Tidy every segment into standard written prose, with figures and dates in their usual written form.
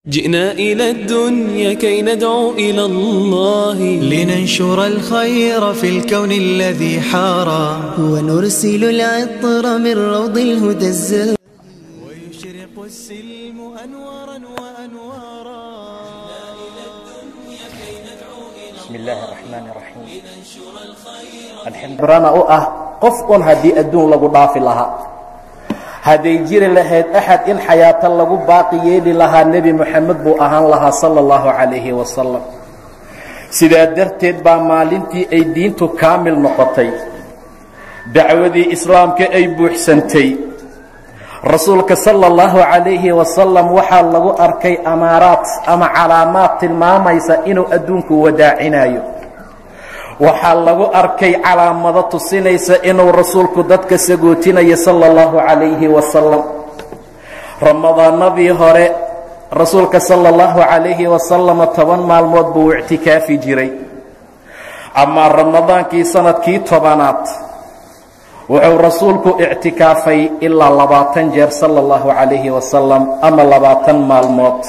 جئنا إلى الدنيا كي ندعو إلى الله، لننشر الخير في الكون الذي حارى، ونرسل العطر من روض الهدى الزاهر، ويشرق السلم أنوارا وأنوارا. بسم الله الرحمن الرحيم. Alxambrana u ah qof un haddii adduun lagu dhaafi lahaa, hadday jiri lahayd axad in xayaato lagu baaqi yeeli lahaa, Nebi Moxamed buu ahaan lahaa sala allahu calayhi wasalam. Sidaa darteed baa maalintii ay diintu kaamil noqotay, dacwadii islaamka ay buuxsantay, rasuulka sala allahu calayhi wasalam waxaa lagu arkay amaaraad ama calaamaad tilmaamaysa inuu adduunku wadaacinayo. Waxaa lagu arkay calaamado tusinaysa inuu rasuulku dadka sagootinayo sala allahu calayhi wasalam. Ramadaanadii hore rasuulka sala allahu calayhi wasalam 10 maalmood buu ictikaafi jiray. Amaa ramadaankii sanadkii 10aad wuxuu rasuulku ictikaafay ilaa 20 jeer sala allahu calayhi wasalam, ama 20 maalmood.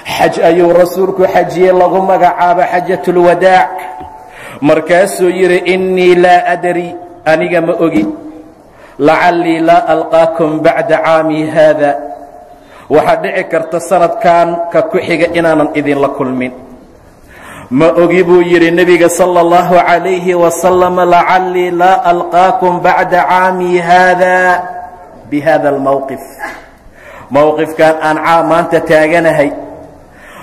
Xaj ayuu rasuulku xajiyey lagu magacaabo xajatulwadaac. Markaasuu yidhi: innii laa adri, aniga ma ogi, lacallii laa alqaakum bacda caami haada, waxaa dhici karta sanadkan ka ku xiga inaanan idinla kulmin. Ma ogi buu yidhi nebiga sala allahu calayhi wasalam, lacallii laa alqaakum bacda caami haada bi hada almowqif, mowqifkan aan maanta taaganahay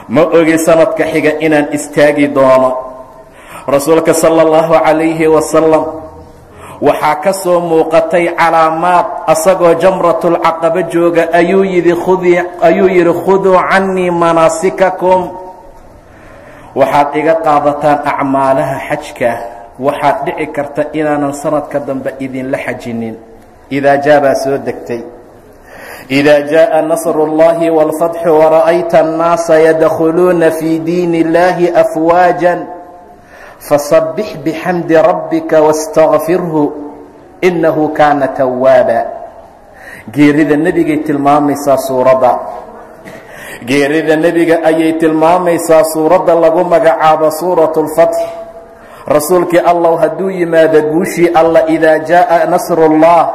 ma ogi sanadka xiga inaan istaagi doono. Rasuulka sala allahu calayhi wasalam waxaa ka soo muuqatay calaamaad asagoo jamratulcaqaba jooga ayuu yidhi khuduu cannii manaasikakum, waxaad iga qaadataan acmaalaha xajka, waxaad dhici karta inaanan sanadka dambe idinla xajinin. Idaa jaa baa soo degtay: idaa jaaءa nasru اllahi wاlfatxu wara'ayta annaasa yadkhuluuna fii diini اllahi afwaajan fasabbix bixamdi rabbika wastakfirhu innahu kaana tawaaba. Geerida nebigay tilmaamaysaa suuradda, geerida nebiga ayay tilmaamaysaa suuradda lagu magacaabo suuratu lfatx. Rasuulkii allow hadduu yimaado guushii alla, idaa jaa'a nasrullah,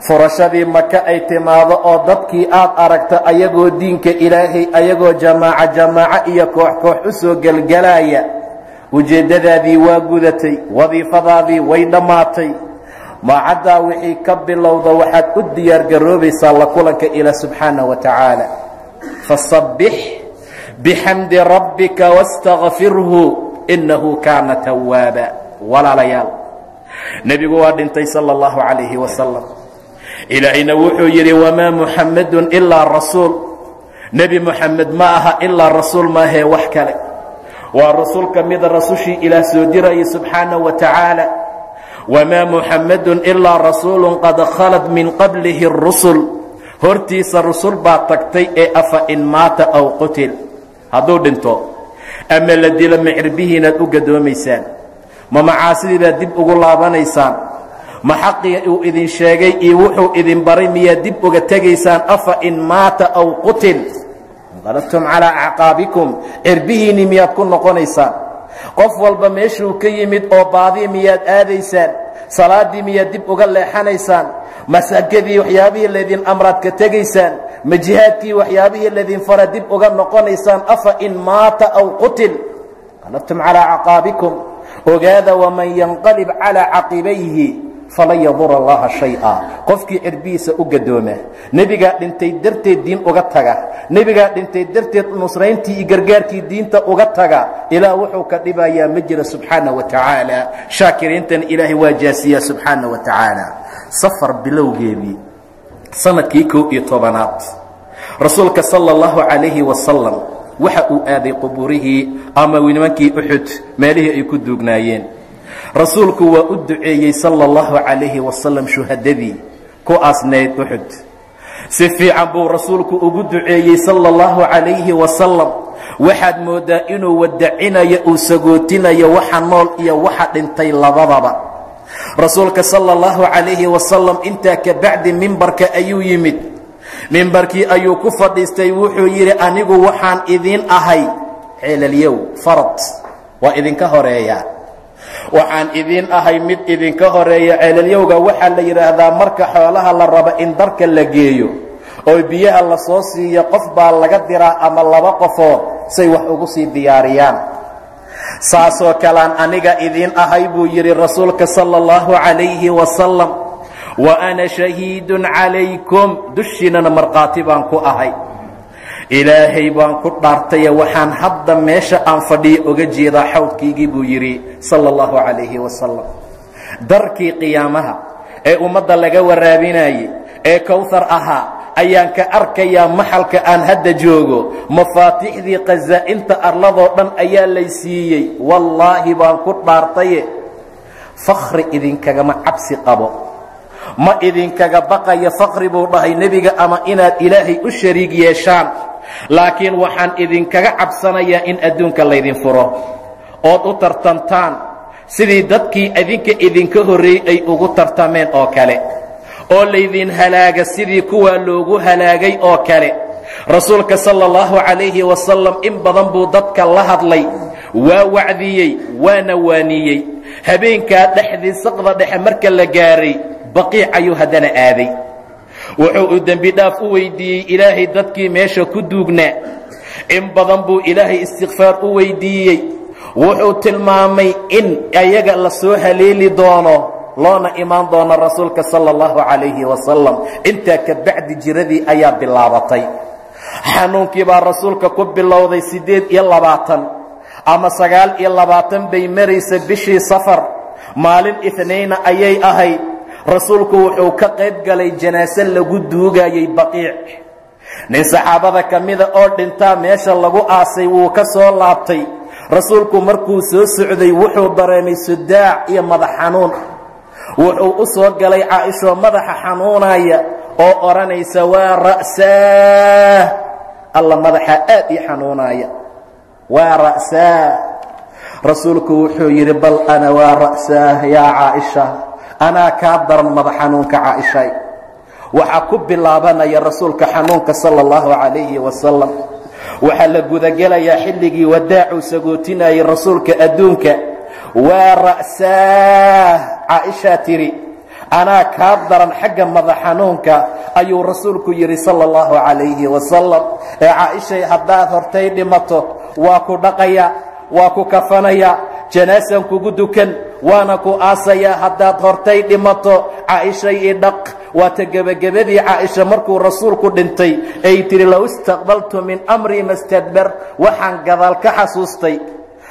furashadii maka ay timaado oo dadkii aad aragta ayagoo diinka ilaahay ayagoo jamaaco jamaaco iyo koox koox u soo gelgelaya, ujeeddadaadii waa gudatay, wadiifadaadii way dhammaatay. Maacaddaa wixii ka bilowda waxaad u diyaargaroobaysaa la kulanka ilaah subxaana wa tacaala. Fasabbix bixamdi rabbika wastakfirhu innahu kaana tawaaba. Walaalayaal, nebigu waa dhintay sala allahu calayhi wasalam. Ilaahayna wuxuu yidhi: wamaa muxammedun ilaa rasuul. Nebi Moxamed ma aha ilaa rasuul, maahee wax kale, waa rasuul ka mida rasushii ilaah soo dirayay subxaana wa tacaala. Wamaa muxammedun ilaa rasuulun qad khalad min qablihi arusul, hortiisa rusul baa tagtay ee afa in maata aw qutil, hadduu dhinto ama la dilo macerbihiinaad u gadoomaysaan, ma macaasidii baad dib ugu laabanaysaan, ma xaqii uu idin sheegay iyo wuxuu idin baray miyaad dib uga tegaysaan? Afa in maata aw qutil inqalabtum calaa acqaabikum, cirbihiinii miyaad ku noqonaysaan? Qof walba meeshuu ka yimid oo baadi miyaad aadaysaan? Salaaddii miyaad dib uga leexanaysaan? Masakadii waxyaabihii laydin amraad ka tegaysaan? Ma jihaadkii waxyaabihii laydin fara dib uga noqonaysaan? Afa in maata aw qutil inqalabtum calaa acqaabikum. Ogaada, waman yanqalib calaa caqibayhi falan yadura allaha shay-a. Qofkii cirbihiisa u gadooma, nebigaa dhintay darteed diin uga taga, nebigaa dhintay darteed nusrayntii iyo gargaarkii diinta uga taga, ilaah wuxuu ka dhibayaa ma jira subxaana wa tacaala. Shaakiriintana ilaahay waa jaasiyaa subxaana wa tacaala. Safar bilowgeedii sanadkii 11aad rasuulka sala allahu calayhi wasalam waxa uu aaday qubuurihii ama nimankii Uxud meelihii ay ku duugnaayeen. Rasuulku waa u duceeyey sala allahu calayhi wasalam shuhadadii ku aasnayd Uxud. Si fiican buu rasuulku ugu duceeyey sala allahu calayhi wasalam. Waxaad mooddaa inuu wadacinayo, uu sagootinayo waxa nool iyo waxa dhintay labadaba. Rasuulka sala allahu calayhi wasalam intaa ka bacdi mimbarka ayuu yimid. Mimbarkii ayuu ku fadhiistay, wuxuu yidhi anigu waxaan idiin ahay ceelalyow farad, waa idinka horeeya. Waxaan idiin ahay mid idinka horeeya. Ceelalyowga waxaa la yidhaahdaa marka xoolaha la rabo in darka la geeyo oo biyaha la soo siiyo, qof baa laga diraa ama laba qofood say wax ugu sii diyaariyaan. Saasoo kalean aniga idiin ahay buu yidhi rasuulka sala allahu calayhi wasalam. Wa ana shahiidun calaykum, dushiinana markhaati baan ku ahay. Ilaahay baan ku dhaartaye waxaan hadda meesha aan fadhiyo oga jeedaa xawdkaygii buu yidhi sala allahu calayhi wasalam. Darkii qiyaamaha ee ummadda laga waraabinayey ee kowthar ahaa ayaan ka arkayaa maxalka aan hadda joogo. Mafaatixdii khasaa'inta arladoo dhan ayaa lay siiyey. Wallaahi baan ku dhaartaye fakhri idinkagama cabsi qabo, ma idinkaga baqaya fakhri buu dhahay nebiga, ama inaad ilaahay u shariig yeeshaan, laakiin waxaan idinkaga cabsanayaa in adduunka laydin furo ood u tartantaan sidii dadkii idinka idinka horreeyey ay ugu tartameen oo kale, oo laydin halaaga sidii kuwaa loogu halaagay oo kale. Rasuulka sala allahu calayhi wasalam in badan buu dadka la hadlay, waa wacdiyey, waana waaniyey. Habeenkaa dhexdii saqda dhexe marka la gaaray baqiic ayuu haddana aaday. Wuxuu uu dembi dhaaf u weydiiyey ilaahay dadkii meesha ku duugnaa. In badan buu ilaahay istikfaar u weydiiyey. Wuxuu tilmaamay in ayaga la soo haleeli doono loona imaan doono rasuulka sala allahu calayhi wasalam. Intaa ka bacdi jiradii ayaa bilaabatay. Xanuunkii baa rasuulka ku bilowday 28 ama 29 bay maraysa bishii Safar, maalin Ithnayna ayay ahayd. Rasuulku wuxuu ka qayb galay janaase lagu duugayey Baqiic. Nin saxaabada ka mida oo dhintaa meesha lagu aasay, wuu ka soo laabtay. Rasuulku markuu soo socday wuxuu dareemay sudaac iyo madax xanuun. Wuxuu u soo galay Caaishoo madaxa xanuunaya oo odhanaysa waa ra'saah, alla madaxa aad ii xanuunaya, waa ra'saah. Rasuulku wuxuu yidhi bal ana waa ra'saah yaa Caaisha, anaa kaa daran madax xanuunka Caaishay. Waxaa ku bilaabanaya rasuulka xanuunka sala allahu calayhi wasalam. Waxaa la gudagelayaa xilligii wadaacuu sagootinayay rasuulka adduunka. Waa ra'saah, Caaishaa tidhi anaa kaa daran xagga madax xanuunka, ayuu rasuulku yidhi sala allahu calayhi wasalam. Ee Caaishay, haddaad hortay dhimato waa ku dhaqaya, waa ku kafanaya, janaasan kugu dukan, waana ku aasayaa. Haddaad hortay dhimato Caaishay i dhaq. Waata gebagabadii Caaisha markuu rasuulku dhintay ay tidhi low istaqbaltu min amrii mastadbar, waxaan gadaal ka xasuustay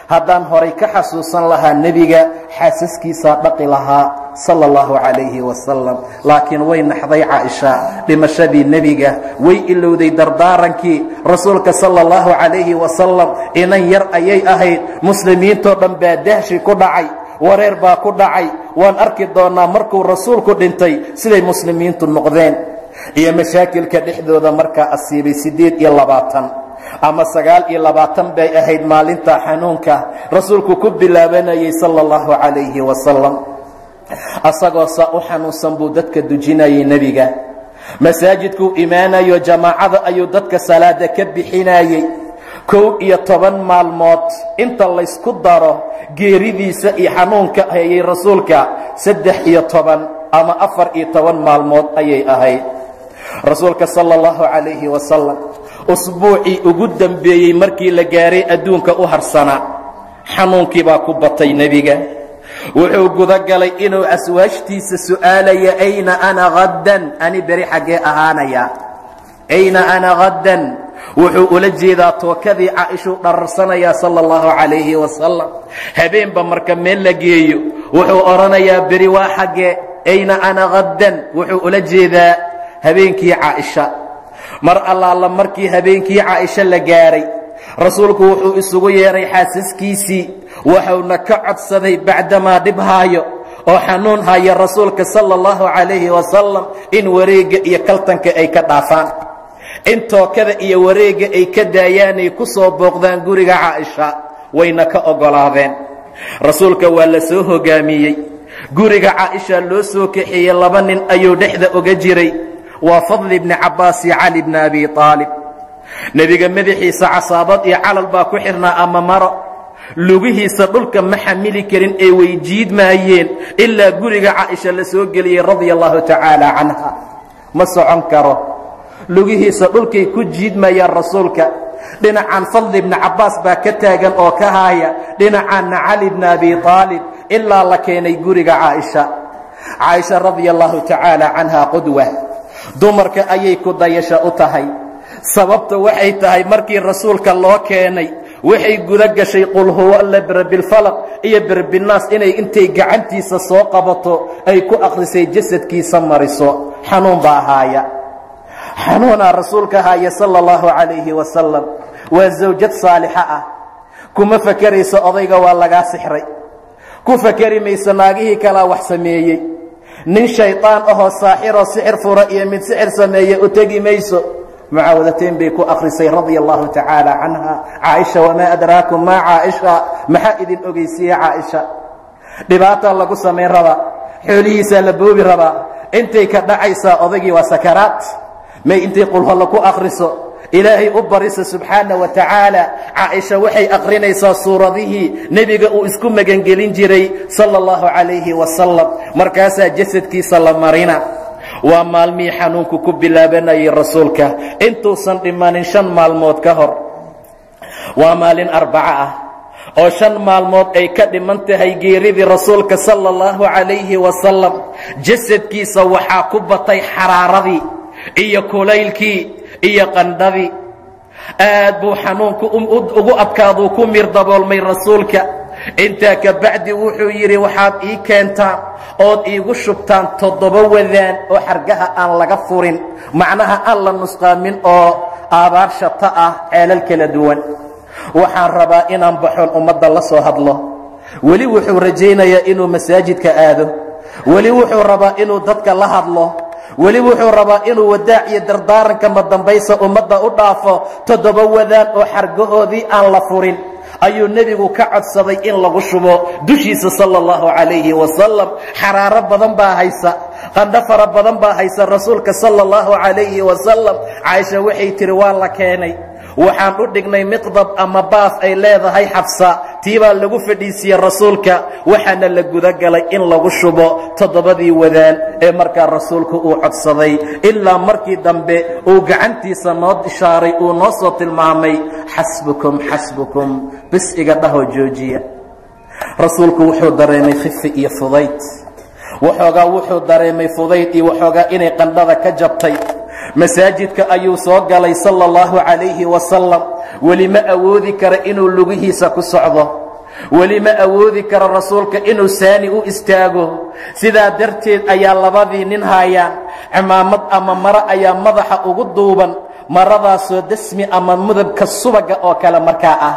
haddaan horay ka xasuusan lahaa nebiga xaasaskiisaa dhaqi lahaa sala allahu calayhi wasalam. Laakiin way naxday Caaisha dhimashadii nebiga, way ilowday dardaarankii rasuulka sala allahu calayhi wasalam. Inan yar ayay ahayd. Muslimiintoo dhan baa dahshi ku dhacay, wareer baa ku dhacay. Waan arki doonaa markuu rasuulku dhintay siday muslimiintu noqdeen iyo mashaakilka dhexdooda markaa asiibay. 28 ama 29 bay ahayd maalinta xanuunka rasuulku ku bilaabanayay sala allahu calayhi wasalam. Asagoo saa u xanuunsan buu dadka dujinayay nebiga. Masaajidkuu imaanayo, jamaacada ayuu dadka salaada ka bixinayey. 11 maalmood inta laysku daro geeridiisa iyo xanuunka hayay rasuulka 13 ama 14 maalmood ayay ahayd. Rasuulka sala allahu calayhi wasalam usbuucii ugu dambeeyey markii la gaaray adduunka u harsanaa, xanuunkii baa ku batay nebiga. Wuxuu gudagalay inuu aswaajtiisa su'aalaya ayna ana haddan, ani beri xaggee ahaanaya, ayna ana haddan. Wuxuu ula jeedaa tookadii Caaishuu dhararsanayaa sala allahu calayhi wasalam. Habeenba marka meel la geeyo wuxuu odhanayaa beri waa xaggee, ayna ana haddan. Wuxuu ula jeedaa habeenkii Caaisha. Mar allaala markii habeenkii Caaisha la gaaray, rasuulku wuxuu isugu yeeray xaasaskiisii, wuxuuna ka codsaday bacdamaa dhib haayo oo xanuun haya rasuulka sala allahu calayhi wasalam in wareegga iyo kaltanka ay ka dhaafaan, in tookada iyo wareegga ay ka daayaanay ku soo booqdaan guriga Caaisha. Wayna ka oggolaadeen. Rasuulka waa la soo hoggaamiyey, guriga Caaisha loo soo kaxeeyey. 2 nin ayuu dhexda oga jiray. Waa Fadli ibni Cabbaas iyo Cali bni Abi Aalib. Nebiga madaxiisa casaabad iyo calal baa ku xirnaa ama maro. Lugihiisa dhulka ma xamili karin ee way jiidmaayeen ilaa guriga Caaisha la soo geliyey radia allahu tacaala canha. Ma socon karo, lugihiisa dhulkay ku jiidmayaan rasuulka. Dhinacan Fadli ibni Cabbaas baa ka taagan oo ka haaya, dhinacanna Cali bni Abi Aalib, ilaa la keenay guriga Caaisha. Caaisha radia allahu tacaala canha qudwa dumarka ayay ku dayasho u tahay. Sababta waxay tahay markii rasuulka loo keenay waxay guda gashay qul huwa alla, birabilfalaq iyo birabinaas inay intay gacantiisa soo qabato ay ku akhrisay, jasadkiisa mariso. Xanuun baa haaya, xanuunaa rasuulka haaya sala allahu calayhi wasalam. Waa zawjad saalixa ah, kuma fakerayso odayga waa lagaa sixray, ku fakeri mayso naagihii kalaa wax sameeyey, nin shaydaan ahoo saaxiroo sixir fura iyo mid sixir sameeye u tegi mayso. Mucaawadateyn bay ku akhrisay radia allahu tacaala canha Caaisha. Wamaa adraakum maa Caaisha? Maxaa idin ogeysiiye Caaisha? Dhibaataa lagu samayn rabaa, xoolihiisaa la boobi rabaa, intay ka dhacaysaa odaygii waa sakaraat. May intay qulholla ku akhriso, Ilaahay u barisa subxaana wa tacaala. Caaisha waxay akhrinaysaa suuradihii nebiga uu isku magangelin jiray sala allahu calayhi wasalam, markaasaa jasadkiisa la marina. Waa maalmihii xanuunku ku bilaabanayay rasuulka intuusan dhimanin 5 maalmood ka hor. Waa maalin arbaco ah oo 5 maalmood ay ka dhiman tahay geeridii rasuulka sala allahu calayhi wasalam. Jasadkiisa waxaa ku batay xaraaradii iyo kulaylkii iyo qandhadii. Aad buu xanuunku ugu adkaaduu ku miir daboolmay rasuulka. Intaa ka bacdi wuxuu yidhi, waxaad ii keentaan ood iigu shubtaan 7 wadaan oo xargaha aan laga furin, macnaha aan la nusqaamin, oo aabaar shata ah, ceelal kala duwan. Waxaan rabaa inaan baxoon ummadda la soo hadlo. Weli wuxuu rajaynayaa inuu masaajidka aado, weli wuxuu rabaa inuu dadka la hadlo, weli wuxuu rabaa inuu wadaac iyo dardaaranka madambaysa ummadda u dhaafo. 7 wadaan oo xargahoodii aan la furin ayuu nebigu ka codsaday in lagu shubo dushiisa sala allahu calayhi wasalam. Xaraaro badan baa haysa, qandho fara badan baa haysa rasuulka sala allahu calayhi wasalam. Caaisha waxay tihi, waa la keenay, waxaan u dhignay miqdab ama baaf ay leedahay Xabsa, tii baa lagu fadhiisiiyey rasuulka, waxaana la gudagalay in lagu shubo 7dii wadaan ee markaa rasuulku uu codsaday, ilaa markii dambe uu gacantiisa noo ishaaray, uu noo soo tilmaamay, xasbukum xasbukum, bis iga dhahoo joojiya. Rasuulku wuxuu dareemay khifi iyo fudayd, waxoogaa wuxuu dareemay fudayd iyo waxoogaa inay qandhada ka jabtay. Masaajidka ayuu soo galay sala allahu calayhi wasalam. Weli ma awoodi kara inuu lugihiisa ku socdo, weli ma awoodi karo rasuulka inuu saani u istaago. Sidaa darteed ayaa labadii nin haayaan, cimaamad ama maro ayaa madaxa ugu duuban, maradaasoo dasmi ama mudabka subaga oo kale markaa ah.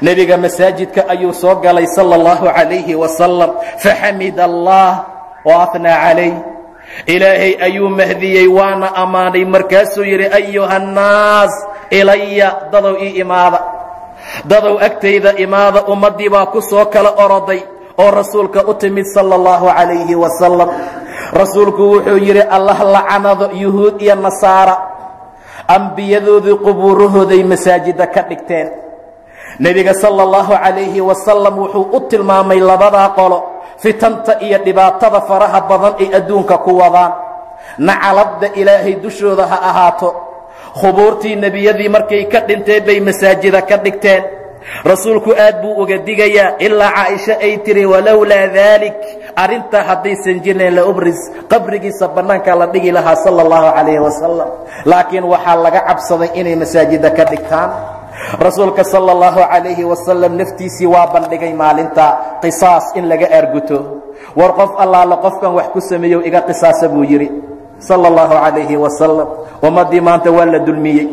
Nebiga masaajidka ayuu soo galay sala allahu calayhi wasalam, faxamid allah wa afnaa calayh, Ilaahay ayuu mahdiyey waana ammaanay. Markaasuu yidhi, ayuha annaas, ilaya, dadow ii imaada, dadow agtayda imaada. Ummaddii baa ku soo kala oroday oo rasuulka u timid sala allahu calayhi wasalam. Rasuulku wuxuu yidhi, Allah lacanado yuhuud iyo nasaara, ambiyadoodii qubuurahooday masaajidda ka dhigteen. Nebiga sala allahu calayhi wasalam wuxuu u tilmaamay labadaa qolo fitanta iyo dhibaatada faraha badan ay adduunka ku wadaan. Nacaladda Ilaahay dushooda ha ahaato, khubuurtii nebiyadii markay ka dhinteen bay masaajida ka dhigteen. Rasuulku aad buu uga digayaa, ilaa Caaisha ay tiri, walowlaa daalik, arrintaa haddaysan jirnayn, la ubris, qabrigiisa bannaankaa la dhigi lahaa sala allahu calayhi wasalam, laakiin waxaa laga cabsaday inay masaajida ka dhigtaan. Rasuulka sala allahu calayhi wasalam naftiisii waa bandhigay maalinta qisaas in laga aarguto. War qof allaala qofkan wax ku sameeyow iga qisaasa, buu yidhi sala allahu calayhi wasalam. Ummaddii maanta waa la dulmiyey,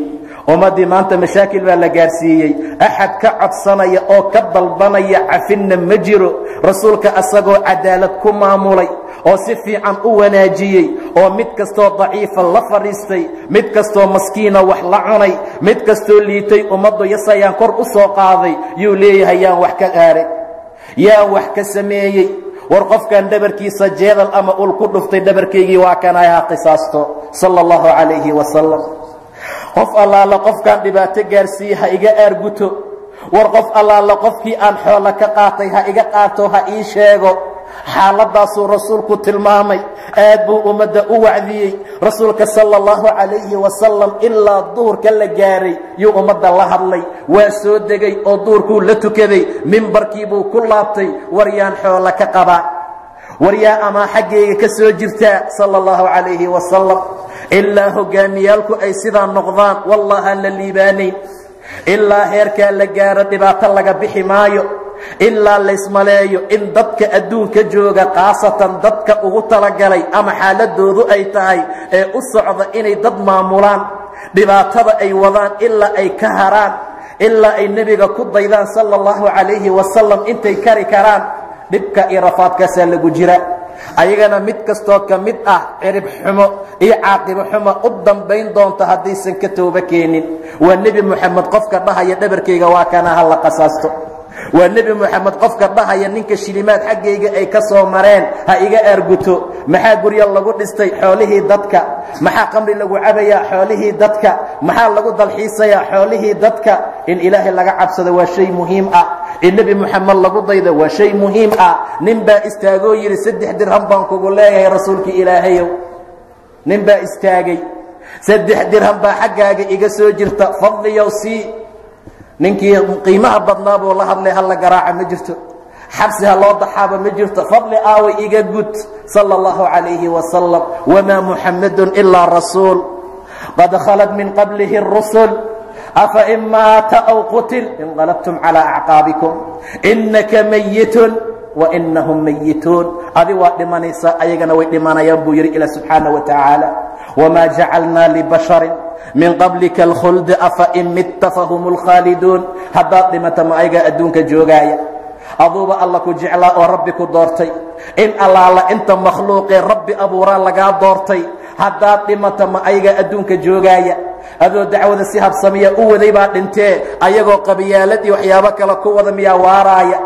ummaddii maanta mashaakil baa la gaarsiiyey, axad ka codsanaya oo ka dalbanaya cafinna ma jiro. Rasuulka asagoo cadaalad ku maamulay oo si fiican u wanaajiyey oo mid kastoo daciifa la fadhiistay, mid kastoo maskiina wax la cunay, mid kastoo liitay ummaddu yasayaan kor u soo qaaday, yuu leeyahay, yaan wax ka aaray, yaan wax ka sameeyey? War qofkan dhabarkiisa jeedal ama ul ku dhuftay, dhabarkaygii waa kanay, ha qisaasto, sala allahu calayhi wasalam. Qof allaala qofkaan dhibaato gaarsiiye ha iga aarguto. War qof allaala qofkii aan xoolo ka qaatay ha iga qaato, ha ii sheego. Xaaladaasuu rasuulku tilmaamay. Aad buu ummadda u wacdiyey rasuulka sala allahu calayhi wasalam. Ilaa duhurka la gaaray yuu ummadda la hadlay. Waa soo degay oo duhurkuu la tukaday, mimbarkiibuu ku laabtay. War yaan xoolo ka qabaa? War yaa amaa xaggayga ka soo jirtaa? Sala allahu calayhi wasalam. Ilaa hogaamiyaalku ay sidaa noqdaan, wallahaan la liibaanayn. Ilaa heerkaa la gaaro, dhibaato laga bixi maayo. Ilaa laysmaleeyo in dadka adduunka jooga, khaasatan dadka ugu talagalay ama xaaladoodu ay tahay ee u socda inay dad maamulaan, dhibaatada ay wadaan ilaa ay ka haraan, ilaa ay nebiga ku daydaan sala allahu calayhi wasalam intay kari karaan, dhibka iyo rafaadkaasaa lagu jira. Ayagana mid kastoo ka mid ah cirib xumo iyo caaqibo xumo u dambayn doonta haddaysan ka toobo keenin. Waa Nebi Moxamed qofka dhahaya dhabarkayga waa kana, ha la qasaasto. Waa Nebi Moxamed qofka dhahaya ninka shilimaad xaggayga ay ka soo mareen ha iga aarguto. Maxaa guryo lagu dhistay? Xoolihii dadka. Maxaa qamri lagu cabayaa? Xoolihii dadka. Maxaa lagu dalxiisayaa? Xoolihii dadka. In Ilaahay laga cabsado waa shay muhiim ah, in Nebi Moxamed lagu daydo waa shay muhiim ah. Nin baa istaagoo yidhi, 3 dirham baan kugu leeyahay, rasuulkii Ilaahayow. Nin baa istaagay, 3 dirham baa xaggaaga iga soo jirta, fadliyow sii. Ninkii qiimaha badnaa buu la hadlay. Ha la garaaca ma jirto, xabsi ha loo daxaaba ma jirto, fadli aaway, iga gud. Sala allahu calayhi wasalam. Wamaa Muxamadun ilaa rasuul qad khalat min qablihi الrusul, afa in maata aw qutil inqalabtum calىa acqaabikum, inaka mayitun wainahum mayituun. Adi waa dhimanaysaa, ayagana way dhimanayaan, buu yidhi Ilah subxaana wa tacaala. Wmaa jacalnaa libasharin min qablika alkhuld, afa in mitta fahum اlkhaaliduun. Haddaad dhimata, ma ayagaa adduunka joogaaya? Aduuba Alla ku jeclaa oo Rabbi ku doortay. In allaala inta makhluuqee Rabbi abuuraa lagaa doortay. Haddaad dhimata, ma ayagaa adduunka joogaaya? Adoo dacwada si habsamiya u waday baa dhintee, ayagoo qabiyaalad iyo waxyaabo kale ku wada miyaa waaraaya?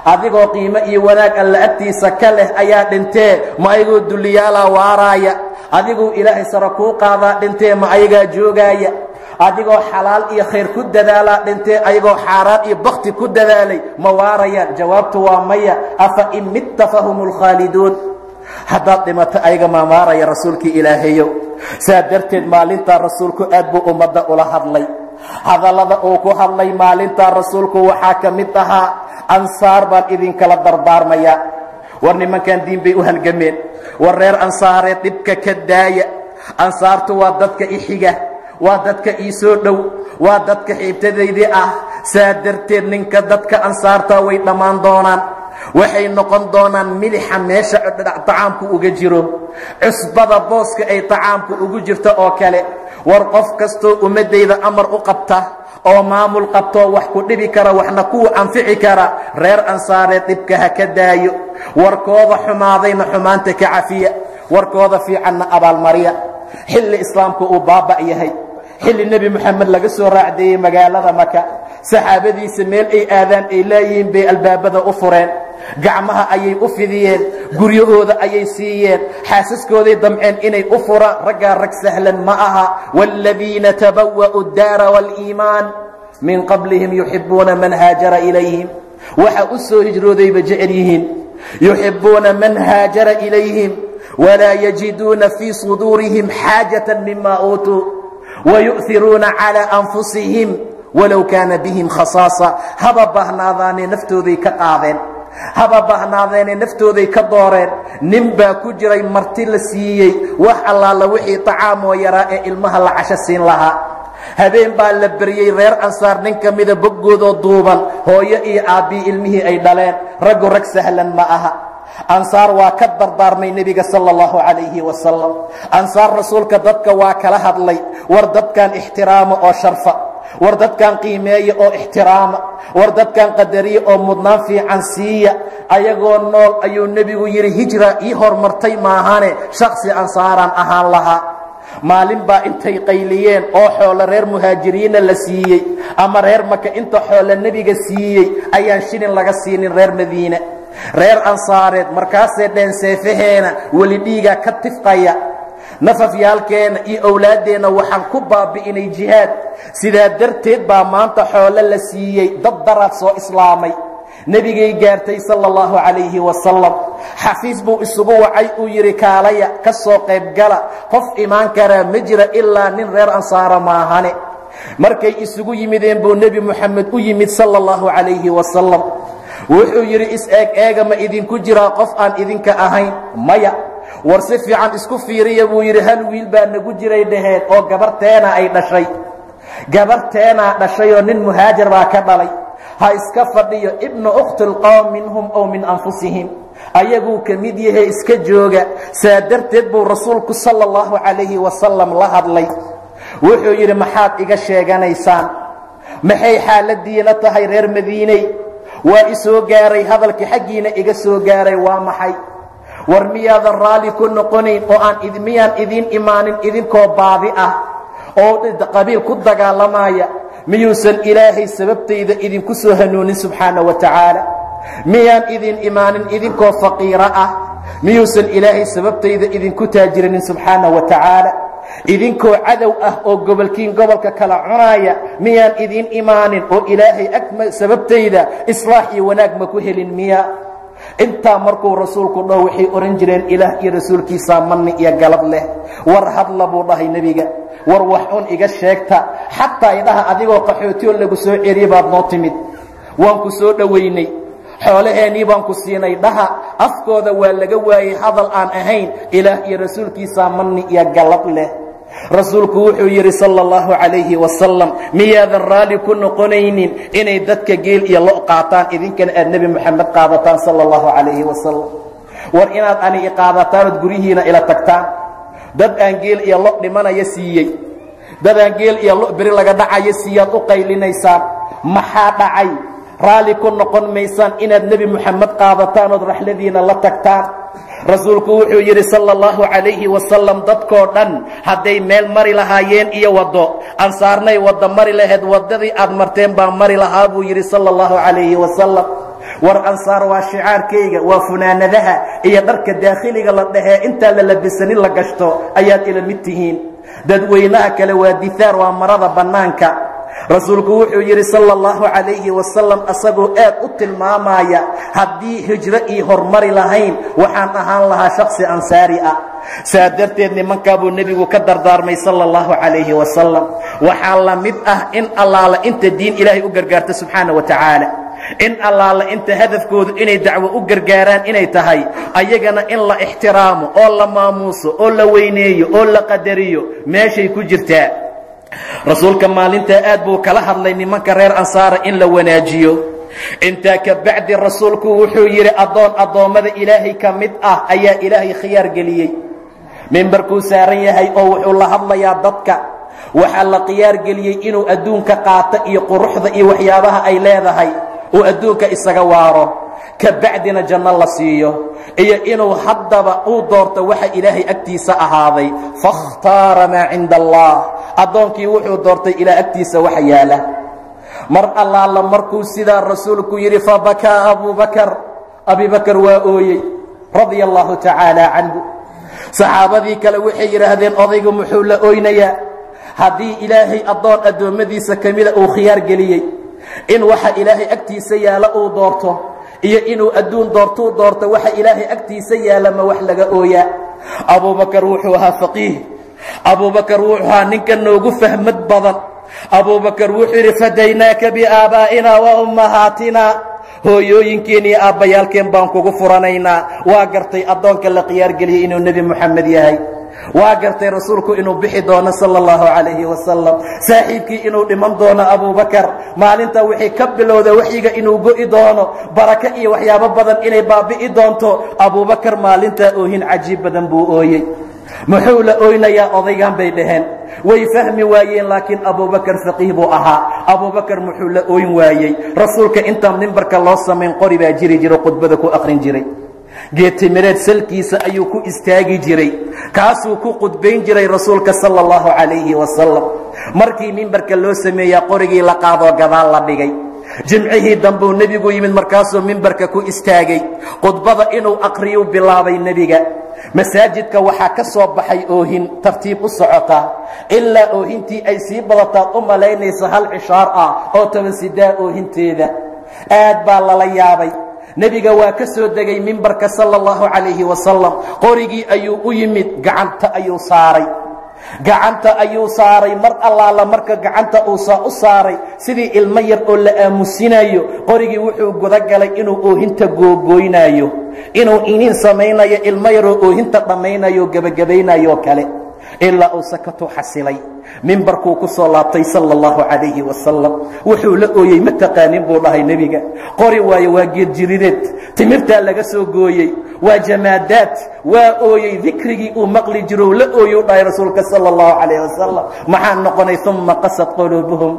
Adigoo qiimo iyo wanaag Alla agtiisa ka leh ayaa dhintee, ma ayagoo dulliyaalaa waaraaya? Adiguu Ilaahay sara kuu qaadaa dhintee, ma ayagaa joogaaya? Adigoo xalaal iyo khayr ku dadaalaa dhintee, ayagoo xaaraan iyo bakti ku dadaalay ma waarayaan? Jawaabtu waa maya. Afa in mitta fahum lkhaaliduun. Haddaad dhimato, ayaga maa maaraya, rasuulkii Ilaahayow? Saa darteed maalintaa rasuulku aad buu ummadda ula hadlay. Hadallada uu ku hadlay maalintaa rasuulku waxaa ka mid ahaa: Ansaar baan idinkala dardaarmayaa. War nimankan diin bay u halgameen. War reer Ansaareed, dhibka ka daaya. Ansaartu waa dadka i xiga, waa dadka ii soo dhow, waa dadka xiibtadaydii ah. Saa darteed ninka dadka ansaarta way dhammaan doonaan, waxay noqon doonaan milixa meesha tacaamku uga jiro, cusbada booska ay tacaamku ugu jirto oo kale. War qof kastoo ummaddayda amar u qabta oo maamul qabtoo wax ku dhibi kara, waxna kuwa anfici kara, reer Ansaareed dhibka ha ka daayo. Warkooda xumaadayna xumaanta ka cafiya, warkooda fiicanna abaalmariya. Xilli islaamku uu baaba' yahay, xilli Nebi Moxamed laga soo raacdeeyey magaalada Maka, saxaabadiisa meel ay aadaan ay leeyihiin bay albaabada u fureen, gacmaha ayay u fidiyeen, guryahooda ayay siiyeen, xaasaskooday damceen inay u furaan. Raggaa rag sahlan ma aha. Waaladiina tabawa'u addaara waaliimaan min qablihim yuxibuuna man haajara ilayhim. Waxa u soo hijroodayba jecel yihiin. Yuxibuuna man haajara ilayhim walaa yajiduuna fii suduurihim xaajata mima uutuu wayu'hiruuna calىa anfusihim walow kaana bihim khasaasa. Haba baahnaadaanee naftooday ka qaadeen, haba baahnaadeenee naftooday ka dooreen. Nin baa ku jiray marti la siiyey wax allaala wixii tacaamoo yaraa ee ilmaha la casho siin lahaa. Habeen baa la beryey reer Ansaar nin ka mida boggoodoo duuban, hooyo iyo aabbii ilmihii ay dhaleen. Raggu rag sahlan ma aha. Ansaar waa ka dardaarmay nebiga sala allahu calayhi wasalam. Ansaar rasuulka dadka waa kala hadlay. War dadkan ixtiraama oo sharfa, war dadkan qiimeeya oo ixtiraama, war dadkan qadariya oo mudnaan fiican siiya. Ayagoo nool ayuu nebigu yidhi, hijra ii hormartay maahane, shaksi ansaaraan ahaan lahaa. Maalin baa intay qayliyeen oo xoolo reer muhaajiriinna la siiyey ama reer Maka inta xoolo nebiga siiyey ayaan shilin laga siinin reer Madiine. Reer Ansaareed markaasay dheen seefaheena weli dhiigaa ka tifqaya, nafafyaalkeenna iyo owlaaddeenna waxaan ku baabi'inay jihaad. Sidaa darteed baa maanta xoolo la siiyey dad daraad soo islaamay. Nebigay gaartay sala allahu calayhi wasalam. Xafiis buu isugu wacay, uu yidhi kaalaya ka soo qaybgala, qof imaan karaa ma jira ilaa nin reer Ansaara maahane. Markay isugu yimideen buu Nebi Moxamed u yimid sala allahu calayhi wasalam. Wuxuu yidhi is eeg eega, ma idinku jiraa qof aan idinka ahayn? Maya. War si fiican isku fiiriya buu yidhi. Hal wiil baa nagu jiray dhaheen oo gabarteena ay dhashay, gabarteenaa dhashayoo nin muhaajir baa ka dhalay, ha iska fadhiyo. Ibnu ukhti alqowm minhum ow min anfusihim, ayaguu ka mid yahay, iska jooga. Saa darteed buu rasuulku sala allahu calayhi wasalam la hadlay. Wuxuu yidhi maxaad iga sheeganaysaan? Maxay xaaladiina tahay reer Madiiney? Waa isoo gaaray hadalkii xaggiina iga soo gaaray, waa maxay? War miyaadan raalli ku noqonayn oo aan miyaan idiin imaanin idinkoo baadi ah oo qabiil ku dagaalamaya? Miyuusan Ilaahay sababtayda idinku soo hanuunin subxaana wa tacaala? Miyaan idin imaanin idinkoo faqiiro ah? Miyuusan Ilaahay sababtayda idinku taajirinin subxaana wa tacaala? Idinkoo cadow ah oo gobolkiin gobolka kala cunaaya miyaan idin imaanin oo Ilaahay ag sababtayda islaax iyo wanaag ma ku helin miya? Intaa markuu rasuulku dhaho waxay ohan jireen Ilaah iyo rasuulkiisaa manni iyo galab leh. War hadla buu dhahay nebiga, war wax un iga sheegta, xataa idhaha adigoo qaxootiyoo lagu soo celiye baad noo timid, waan ku soo dhowaynay, xoolaheennii baan ku siinay dhaha. Afkooda waa laga waayey hadal aan ahayn Ilaah iyo rasuulkiisaa manni iyo galab leh. Rasuulku wuxuu yidhi sala allahu calayhi wasalam, miyaadan raalli ku noqonaynin inay dadka geel iyo lo qaataan, idinkana aad Nebi Moxamed qaadataan sala allahu calayhi wasalam? War inaad ani i qaadataan ood guryihiina ila tagtaan, dad aan geel iyo lo dhimanaya siiyey, dad aan geel iyo lo beri laga dhacayo siiyaad u qaylinaysaan, maxaa dhacay? Raalli ku noqon maysaan inaad Nebi Moxamed qaadataan ood raxladiina la tagtaan? Rasuulku wuxuu yidhi sala allahu calayhi wasalam, dadkoo dhan hadday meel mari lahaayeen iyo waddo, Ansaarnay waddo mari lahayd, waddadii aad marteen baa mari lahaa buu yidhi sala allahu calayhi wasalam. War Ansaar waa shicaarkayga, waa funaanadaha iyo dharka daakhiliga la dhahee intaan la labisanin la gashto ayaad ila mid tihiin. Dadweynaha kale waa dihaar, waa marada bannaanka. Rasuulku wuxuu yidhi sala allahu calayhi wasalam asagoo aad u tilmaamaya, haddii hijro ii hormari lahayn waxaan ahaan lahaa shaksi ansaari ah. Saa darteed nimankaa buu nebigu ka dardaarmay sala allahu calayhi wasalam. Waxaa la mid ah in allaala inta diin Ilaahay u gargaarto subxaana wa tacaala, in allaala inta hadafkoodu inay dacwo u gargaaraan inay tahay, ayagana in la ixtiraamo oo la maamuuso oo la weyneeyo oo la qadariyo meeshay ku jirtaa. Rasuulka maalintaa aad buu kala hadlay nimanka reer Ansaara in la wanaajiyo. Intaa ka bacdi rasuulku wuxuu yidhi addoon addoommada Ilaahay ka mid ah ayaa Ilaahay khiyaar geliyey. Mimbarkuu saaran yahay oo wuxuu la hadlayaa dadka. Waxaa la khiyaar geliyey inuu adduunka qaato iyo quruxda iyo waxyaabaha ay leedahay, uu adduunka isaga waaro, ka bacdina janno la siiyo, iyo inuu haddaba uu doorto waxa Ilaahay agtiisa ahaaday. Fakhtaara maa cinda allah, addoonkii wuxuu doortay Ilaah agtiisa waxa yaala. Mar allaala markuu sidaa rasuulku yidhi fabakaa Abubakar, Abibakar waa ooyey radia allahu tacaala canhu. Saxaabadii kale waxay yidhaahdeen odaygu muxuu la oynayaa? Haddii Ilaahay addoon addoommadiisa ka mida uu khiyaar geliyey in waxa Ilaahay agtiisa yaala uu doorto iyo inuu adduun doortuu doorto waxa Ilaahay agtiisa yaala, ma wax laga ooyaa? Abubakar wuxuu ahaa faqiih, Abubakar wuxuu ahaa ninka noogu fahmad badan. Abubakar wuxuu yidhi fadaynaaka biaabaa'ina wa ummahaatina, hooyooyinkeen iyo aabbayaalkeen baan kugu furanaynaa. Waa gartay addoonka la khiyaar geliyey inuu Nebi Moxamed yahay, waa gartay rasuulku inuu bixi doono sala allahu calayhi wasalam, saaxiibkii inuu dhiman doono Abubakar, maalinta wixii ka bilowda waxyiga inuu go'i doono, barako iyo waxyaabo badan inay baabi'i doonto. Abubakar maalintaa oohin cajiib badan buu ooyey. Muxuu la oynayaa odaygan bay dhaheen, way fahmi waayeen, laakiin Abubakar faqiih buu ahaa. Abubakar muxuu la ooyn waayey? Rasuulka intaan mimbarka loo samayn qori baa jiri jiro, khudbada ku akhrin jiray. Geetimireed salkiisa ayuu ku istaagi jiray, kaasuu ku khudbayn jiray rasuulka sala allahu calayhi wasalam. Markii mimbarka loo sameeyaa qorigii la qaadoo gadaal la dhigay. Jimcihii dambuu nebigu yimid, markaasuu mimbarka ku istaagay, khudbada inuu aqriyuu bilaabay nebiga. Masaajidka waxaa ka soo baxay oohin tartiib u socota, ilaa oohintii ay sii badataad u malaynaysa hal cishaar ah oo 10 sidaa oohinteeda. Aad baa lala yaabay. Nebiga waa ka soo degay mimbarka sala allahu calayhi wasalam, qorigii ayuu u yimid, gacanta ayuu saaray, gacanta ayuu saaray. Mar allaala marka gacanta uusaa u saaray, sidii ilmo yar oo la aamusinayo, qorigii wuxuu gudagalay inuu oohinta googooynaayo, inuu iniin samaynayo, ilmo yaroo oohinta dhammaynayo, gebagabaynayo kale, ilaa uu sakatuu xasilay. Mimbarkuu ku soo laabtay sala allahu calayhi wasalam. Wuxuu la ooyey ma taqaanin buu dhahay nebiga. Qori waayo, waa geedjirideed, timirtaa laga soo gooyey, waa jamaadaad. Waa ooyey, dikrigii uu maqli jirou la ooyou dhahay rasuulka sala allahu calayhi wasalam. Maxaa noqonay? Uma qasad quluubuhum,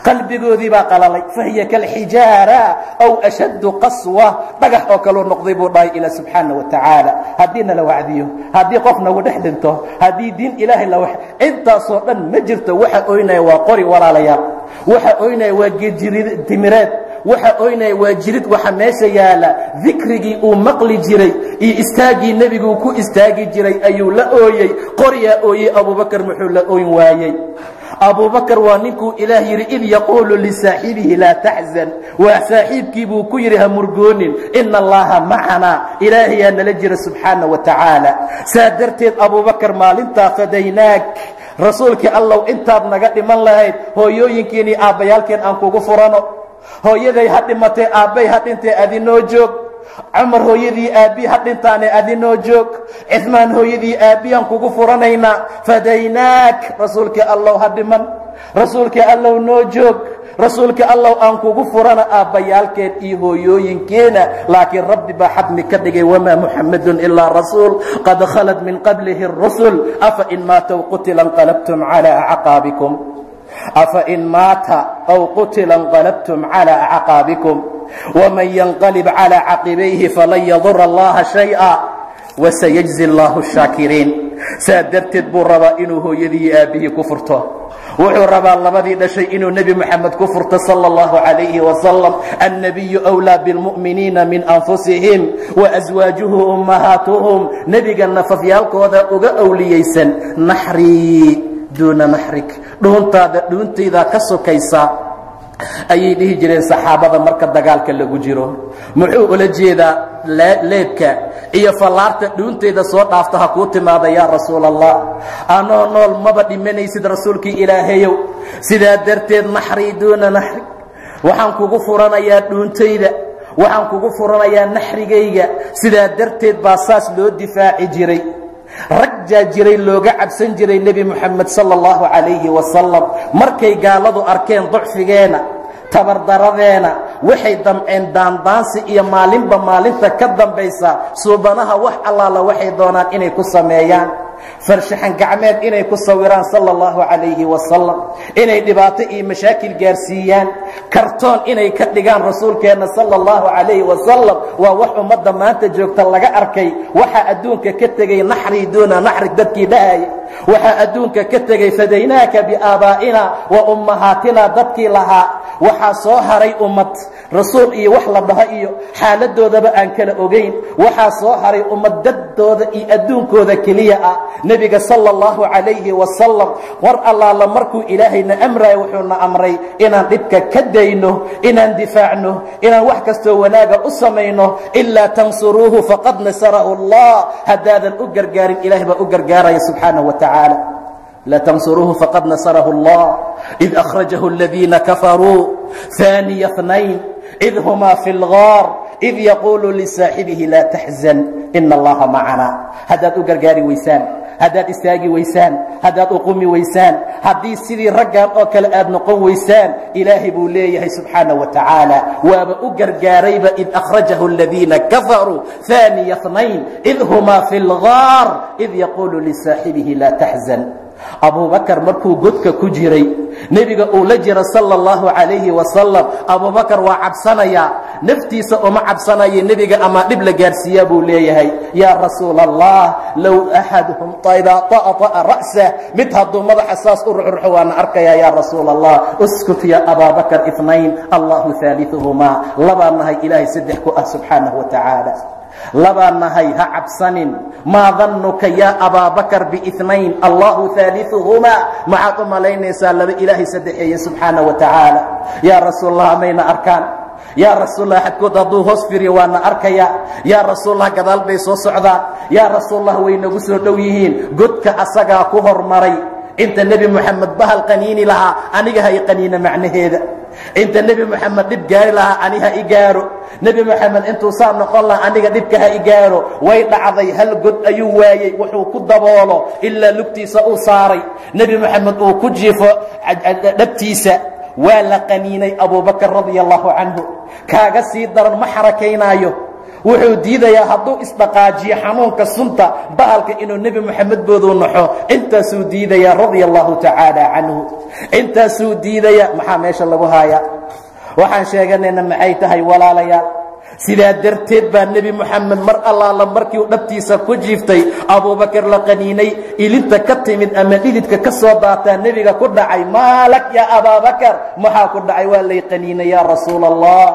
qalbigoodii baa qalalay, fahiya kalxijaara aw ashaddu qaswa, dhagax oo kaluu noqday buu dhahay ilaa subxaana wa tacaala. Haddii nala wacdiyo, haddii qof nagu dhex dhinto, haddii diin ilaahay la, intaasoo dhan ma jirto. Waxa oynaya waa qori, walaalayaal. Waxa oynaya waa geedjirid timireed. Waxa oynaya waa jirid. Waxa meesha yaala dikrigii uu maqli jiray iyo istaaggii nebiguu ku istaagi jiray ayuu la ooyey. Qoriyaa ooyey, Abubakar muxuu la ooyn waayey? Abubakar waa ninkuu Ilaah yidhi id yaquulu lisaaxibihi laa taxzan. Waa saaxiibkii buu ku yidhi ha murgoonin, ina allaha macanaa, ilaahayaa nala jira subxaana wa tacaala. Saa darteed Abubakar maalintaa fadaynaak, rasuulkii Allow, intaad naga dhiman lahayd hooyooyinkiin iyo aabbayaalkeen aan kugu furano. Hooyaday ha dhimatee, aabbay ha dhintee, adinoo joog. Cumar hooyadii aabbii ha dhintaane, adinoo joog. Cismaan hooyadii aabbiyaan kugu furanaynaa. Fadaynaak, rasuulkii Allow, ha dhiman, rasuulkii Allow, noo joog, rasuulkii Allow, aan kugu furana aabbayaalkeen iyo hooyooyinkeena. Laakiin Rabbi baa xadmi ka dhigay, wamaa Muxamadun ilaa rasuul qad khalat min qablihi اrusul afa in maata qutila inqalabtum calaa acqaabikum, afa in maata aw qutila inqalabtum calaa acqaabikum, wman yanqalib calىa caqibayhi falan yadura allaha shayئa wasayajzi allahu shaakiriin. Saa darteed buu rabaa inuu hooyadii iyo aabbihii ku furto. Wuxuu rabaa labadii dhashay inuu Nebi Moxamed ku furto sala allahu calayhi wasalam. Annabiyu wlaa bilmu'miniina min anfusihim waaswaajuhu ummahaatuhum. Nebiga nafafyaalkooda uga awliyeysan. Naxrii duuna naxrik, dhuuntaada dhuuntaydaa ka sokaysa, ayay dhihi jireen saxaabada marka dagaalka lagu jiro. Muxuu ula jeedaa? Leebka iyo fallaarta dhuuntayda soo dhaafta ha kuu timaada yaa rasuul Allah, anoo nool maba dhimanaysid rasuulkii Ilaahayow. Sidaa darteed naxrii duuna naxrig, waxaan kugu furanayaa dhuuntayda, waxaan kugu furanayaa naxrigayga. Sidaa darteed baa saas loo difaaci jiray, rag jaa jiray looga cabsan jiray Nebi Moxamed sala allahu calayhi wasalam. Markay gaaladu arkeen ducfigeena, tabardaradeena, waxay damceen daandaansi iyo maalinba maalinta ka dambaysa suubanaha wax allaala waxay doonaan inay ku sameeyaan, farshaxan gacmeed inay ku sawiraan sala allahu calayhi wasalam, inay dhibaato iyo mashaakil gaarsiiyaan, kartoon inay ka dhigaan rasuulkeenna sala allahu calayhi wasalam. Waa wax ummadda maanta joogta laga arkay. Waxaa adduunka ka tegey naxrii duuna naxrig dadkii dhahaya, waxaa adduunka ka tegey fadaynaaka biaabaa'ina wa ummahaatina dadkii lahaa. Waxaa soo haray ummad rasuul iyo wax la dhaho iyo xaaladoodaba aan kala ogayn. Waxaa soo haray ummad daddooda iyo adduunkooda keliya ah. Nebiga sala allahu calayhi wasalam war allaala markuu Ilaahayna amraayo, wuxuuna amray inaan dhibka ka dayno, inaan difaacno, inaan wax kastoo wanaaga u samayno. Ilaa tansuruuhu faqad nasarahu Allah, haddaadan u gargaarin Ilahay baa u gargaaraya subxaanahu wa tacaala. La tansuruuhu faqad nasarahu Allah id akhrajahu aladiina kafaruu ثaaniya اثnayn id humaa fi اlgaar id yaquulu lisaaxibihi laa taxzan ina allaha macanaa. Haddaad u gargaari weysaan, haddaad istaagi weysaan, haddaad uqumi weysaan, haddii sidii raggan oo kale aad noqon weysaan, Ilaahay buu leeyahay subxaana wa tacaala waaba u gargaarayba. Id akhrajahu aladiina kafaruu ثaaniya اثnayn id humaa fi اlgaar id yaquulu lisaaxibihi laa taxzan. Abubakar markuu godka ku jiray, nebiga uu la jira sala allahu calayhi wasalam, Abubakar waa cabsanayaa. Naftiisa uma cabsanayo nebiga ama dhib la gaarsiiyaa buu leeyahay. Yaa rasuula allah, low axaduhum idaa ta'ta'a ra'sah, mid hadduu madaxa saas u ruxruxo waana arkayaa. Yaa rasuula allah, uskut ya abaabakar, inayn allahu haaliثuhumaa, labaa nahay, ilaahay saddex ku ah subxaanahu wa tacaala, labaa nahay, ha cabsanin. Maa dannuka yaa abaabakar biinayn allahu haaliثuhumaa? Maxaad u malaynaysaa laba ilaahay saddexeeye subxaana wa tacaala? Yaa rasuulallah, mayna arkaan. Yaa rasuulallah, xadkood hadduu hoos firiyo waana arkayaa. Yaa rasuulallah, gadaal bay soo socdaan. Yaa rasuulallah, way nagu soo dhow yihiin. Godka asagaa ku hormaray. Inta nebi moxamed bahal qaniini lahaa aniga ha i qaniina, macnaheeda inta nebi moxamed dhib gaari lahaa ani ha i gaaro, nebi moxamed intuu saa noqon lahaa aniga dhibka ha i gaaro. Way dhacday, hal god ayuu waayey wuxuu ku daboolo ilaa lugtiisa uu saaray, nebi moxamed uu ku jiifo dhabtiisa. Waa la qaniinay abubakar radia allahu canhu. Kaaga sii daran, ma xarakaynaayo, wuxuu diidayaa hadduu isdhaqaajiyo xanuunka sunta bahalka inuu nebi moxamed booduu naxo. Intaasuu diidayaa radia allahu tacaala canhu, intaasuu diidaya. Maxaa meesha lagu haayaa? Waxaan sheeganayna maxay tahay, walaalayaal? Sidaa darteed baa nebi moxamed mar allaala markii uu dhabtiisa ku jiiftay abubakar la qaniinay, ilinta ka timid ama dhididka ka soo daataa nebiga ku dhacay. Maalak yaa abaabakar, maxaa ku dhacay? Waa lay qaniinay yaa rasuula allah.